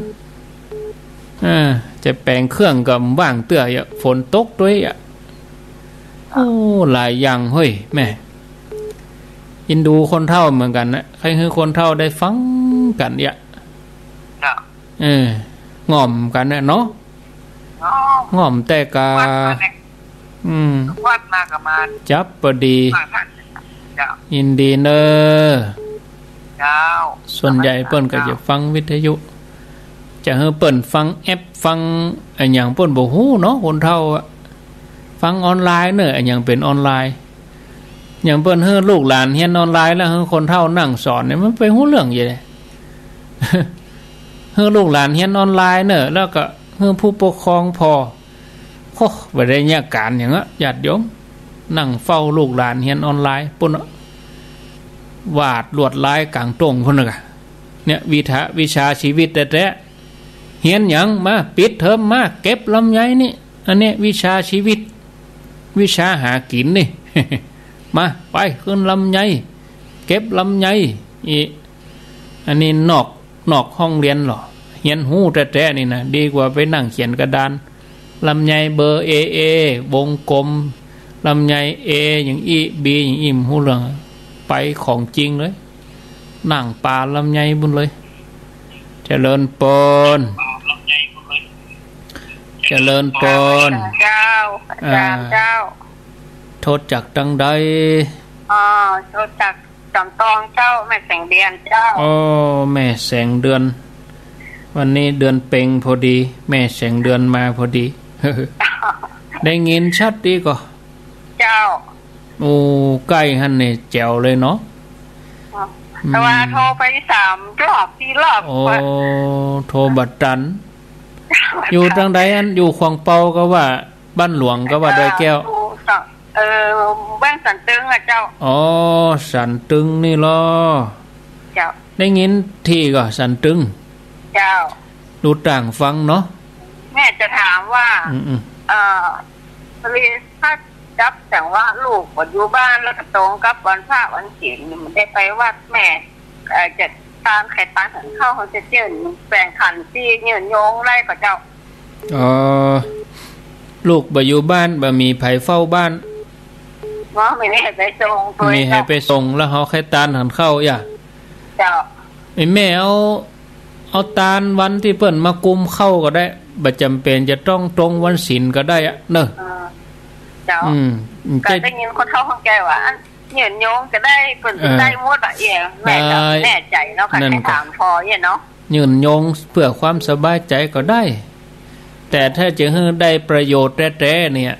เออ จะแป๋งเครื่องก็บ่ว่างเตื้ออะ ฝนตกตวยอะ โอ้ หลายอย่างเฮ้ย แม่ อินดูคนเฒ่าเหมือนกั๋นนะ ใค่หื้อคนเฒ่าได้ฟังกั๋นเยียะ ครับ เออ ง่อมกั๋นนะเนาะ ง่อม ง่อมแต่กา วัดมาเนี่ย อืม วัดมาก็มา จั๊บพอดี มาท่าน เจ้า ยินดีเน่อ เจ้า ส่วนใหญ่เปิ้นก็จะฟังวิทยุ จะหื้อเปิ้นฟังแอป ฟังอะหยังเปิ้นบ่ฮู้เนาะ คนเฒ่าอะ ฟังออนไลน์เน่อ อะหยังเป๋นออนไลน์ อย่างเปิ้นหื้อลูกหลานเฮียนออนไลน์แล้วหื้อคนเฒ่านั่งสอนเนี่ย มันไปฮู้เรื่องใหญ่เลย หื้อลูกหลานเฮียนออนไลน์เน่อ แล้วก็หื้อผู้ปกครองผ่อ โอ้ บ่ได้เยียะก๋านหยังอะ ญาติโยม นั่งเฝ้าลูกหลานเฮียนออนไลน์ปุ้นอะ วาดลวดลายก๋างต้งปุ้นน่ะกะ เนี่ย วิถา วิชาชีวิตแต๊ๆ เฮียนหยัง มา ปิดเทอมมา เก็บลำไยนี่ อันนี้วิชาชีวิต วิชาหากิ๋นนี่ มา ไป ขึ้นลำไย เก็บลำไย อี อันนี้นอก นอกห้องเฮียนลอ เฮียนฮู้แต๊ๆ นี่นะ ดีกว่าไปนั่งเขียนกระดาน ลำไยเบอร์ เอ เอ วงกลม ลำไย เอ อย่างอี้ บี อย่างอี้ บ่ฮู้เรื่อง ไปของจริงเลย นั่งปาลำไยปุ้นเลย เจริญปอน เจริญปอน เจ้า อาจ๋ารย์ อ่า เจ้า โทรจากตังใด อ๋อ โทรจากสำตองเจ้า แม่แสงเดือนเจ้า โอ้ แม่แสงเดือน วันนี้เดือนเป็งพอดี แม่แสงเดือนมาพอดี ได้ยินชัดดีก่อ เจ้า โอ้ ใก้หั้นนี่แจ๋วเลยเนาะ อ๋อ อืม แต่ว่าโทรไปสามรอบ สี่รอบ โอ้ กว่า โทรบ่ตัน อยู่ตังใดอัน อยู่ขวางเปาก็ว่า บ้านหลวงก็ว่าดอยแก้ว เอ่อ อยู่สะ เอ่อ แขวงสันตึงอะเจ้า อ๋อ สันตึงนี่ลอ เจ้า ได้ยินตี้ก่อ สันตึง เจ้า ดูต่างฟังเนาะ แม่จะถามว่า อืมๆ เอ่อ พอดีถ้าจับจังหวะลูกบ่อยู่บ้านแล้วก็ตรงกับวันพระวันศีล มันได้ไปวัดแม่ เอ่อ จะตานไข่ตานหันเข้า เขาจะเจิญแปลงขันธ์ตี้เยินโยงได้ก่อเจ้า อ๋อ ลูกบ่อยู่บ้าน บ่มีใผเฝ้าบ้าน บ่มีใผไปส่ง บ่มีใผไปส่ง แล้วเฮาไข่ตานหันเข้าอะ เจ้า ไอ้แม่เอา เอาตานวันตี้เปิ้นมากุมเข้าก็ได้ บ่จ๋ำเป๋นจะต้องตรงวันศีลก็ได้อะเนาะ เออ เจ้า อืม ก็ได้ยินคนเฒ่าคนแก่ว่า อัน เยินโยงก็ได้ เปิ้น เออ ได้หมดอะ เอี่ย แม่ก็ ได้ แน่ใจ๋เนาะ ก็ นั่น ให้ ก็ ถามผ่อเอี่ยเนาะ เยินโยงเพื่อความสบายใจ๋ก็ได้ แต่ถ้าจะหื้อได้ประโยชน์แต๊ๆ เนี่ย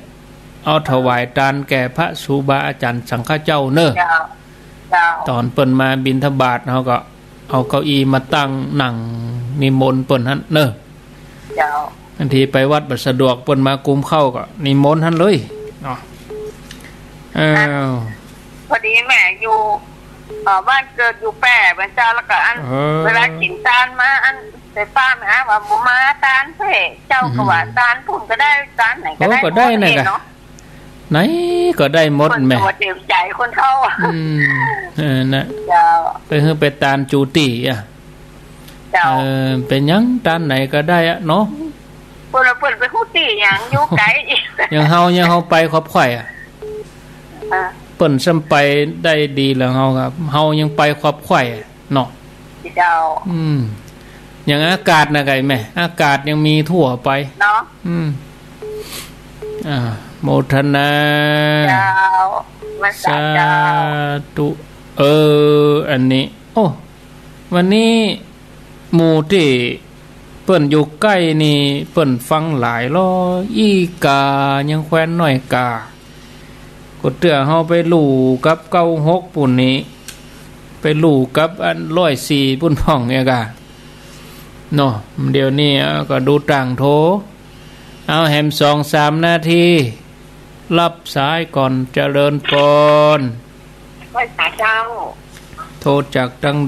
เอาถวายตานแก่พระครูบาอาจ๋ารย์สังฆเจ้าเนาะ เจ้า เจ้า ต๋อนเปิ้นมาบิณฑบาต เฮาก็เอาเก้าอี้มาตั้งนั่งนิมนต์เปิ้นหั้นเนาะ เจ้า บางทีไปวัดบ่สะดวก เปิ้นมากุมเข้าก็นิมนต์หั้นเลยเนาะ อ้าว พอดีแม่อยู่ เอ่อ บ้านเกิดอยู่แป้เหมือนเจ้า แล้วก็อัน เออ เวลากิ๋นตานมา อัน ไปป้าแม่ว่าบ่มาตานเพ่ เจ้าก็ว่า อืม ตานปุ้นก็ได้ ตานไหนก็ได้ โอ้ ก็ได้ หมด นะ เอง กะ เนาะ ไหนก็ได้หมด คน แม่ ก็เต็มใจ๋คนเฒ่า อืม เออ นะ เจ้า ไปหื้อไปตานจูตี้อะ เจ้า เออ เป๋นหยัง ตานไหนก็ได้อะเนาะ เปิ้นว่าเปิ้นไปฮู้ตี้หยัง อยู่ไก๋ อย่างเฮา อย่างเฮาไปขอบข่อยอะ อ่า เปิ้นซ้ำไปได้ดีแล้ว เฮาก็ เฮายังไปขอบข่อยอะ เนาะ เจ้า อืม อย่างอากาศนะไก่แม่ อากาศยังมีทั่วไป เนาะ อืม อ่า โมทนา เจ้า มาสา สา เจ้า ธุ เออ อันนี้ โอ้ วันนี้หมู่ตี้เปิ้นอยู่ใก้นี่ เปิ้นฟังหลายลอ อี้ก๋ายังแควนน้อยก๋า ก็เตื้อเฮาไปลู่กับเก้าหกปุ้นนี่ ไปลู่กับอันร้อยสี่ปุ้นพ่องเนี่ยกะ เนาะ เดี๋ยวนี้ก็ดูต่างโทร เอาแหมสองสามนาที รับสายก่อน เจริญปอน ไหว้สาเจ้า โทรจากตัง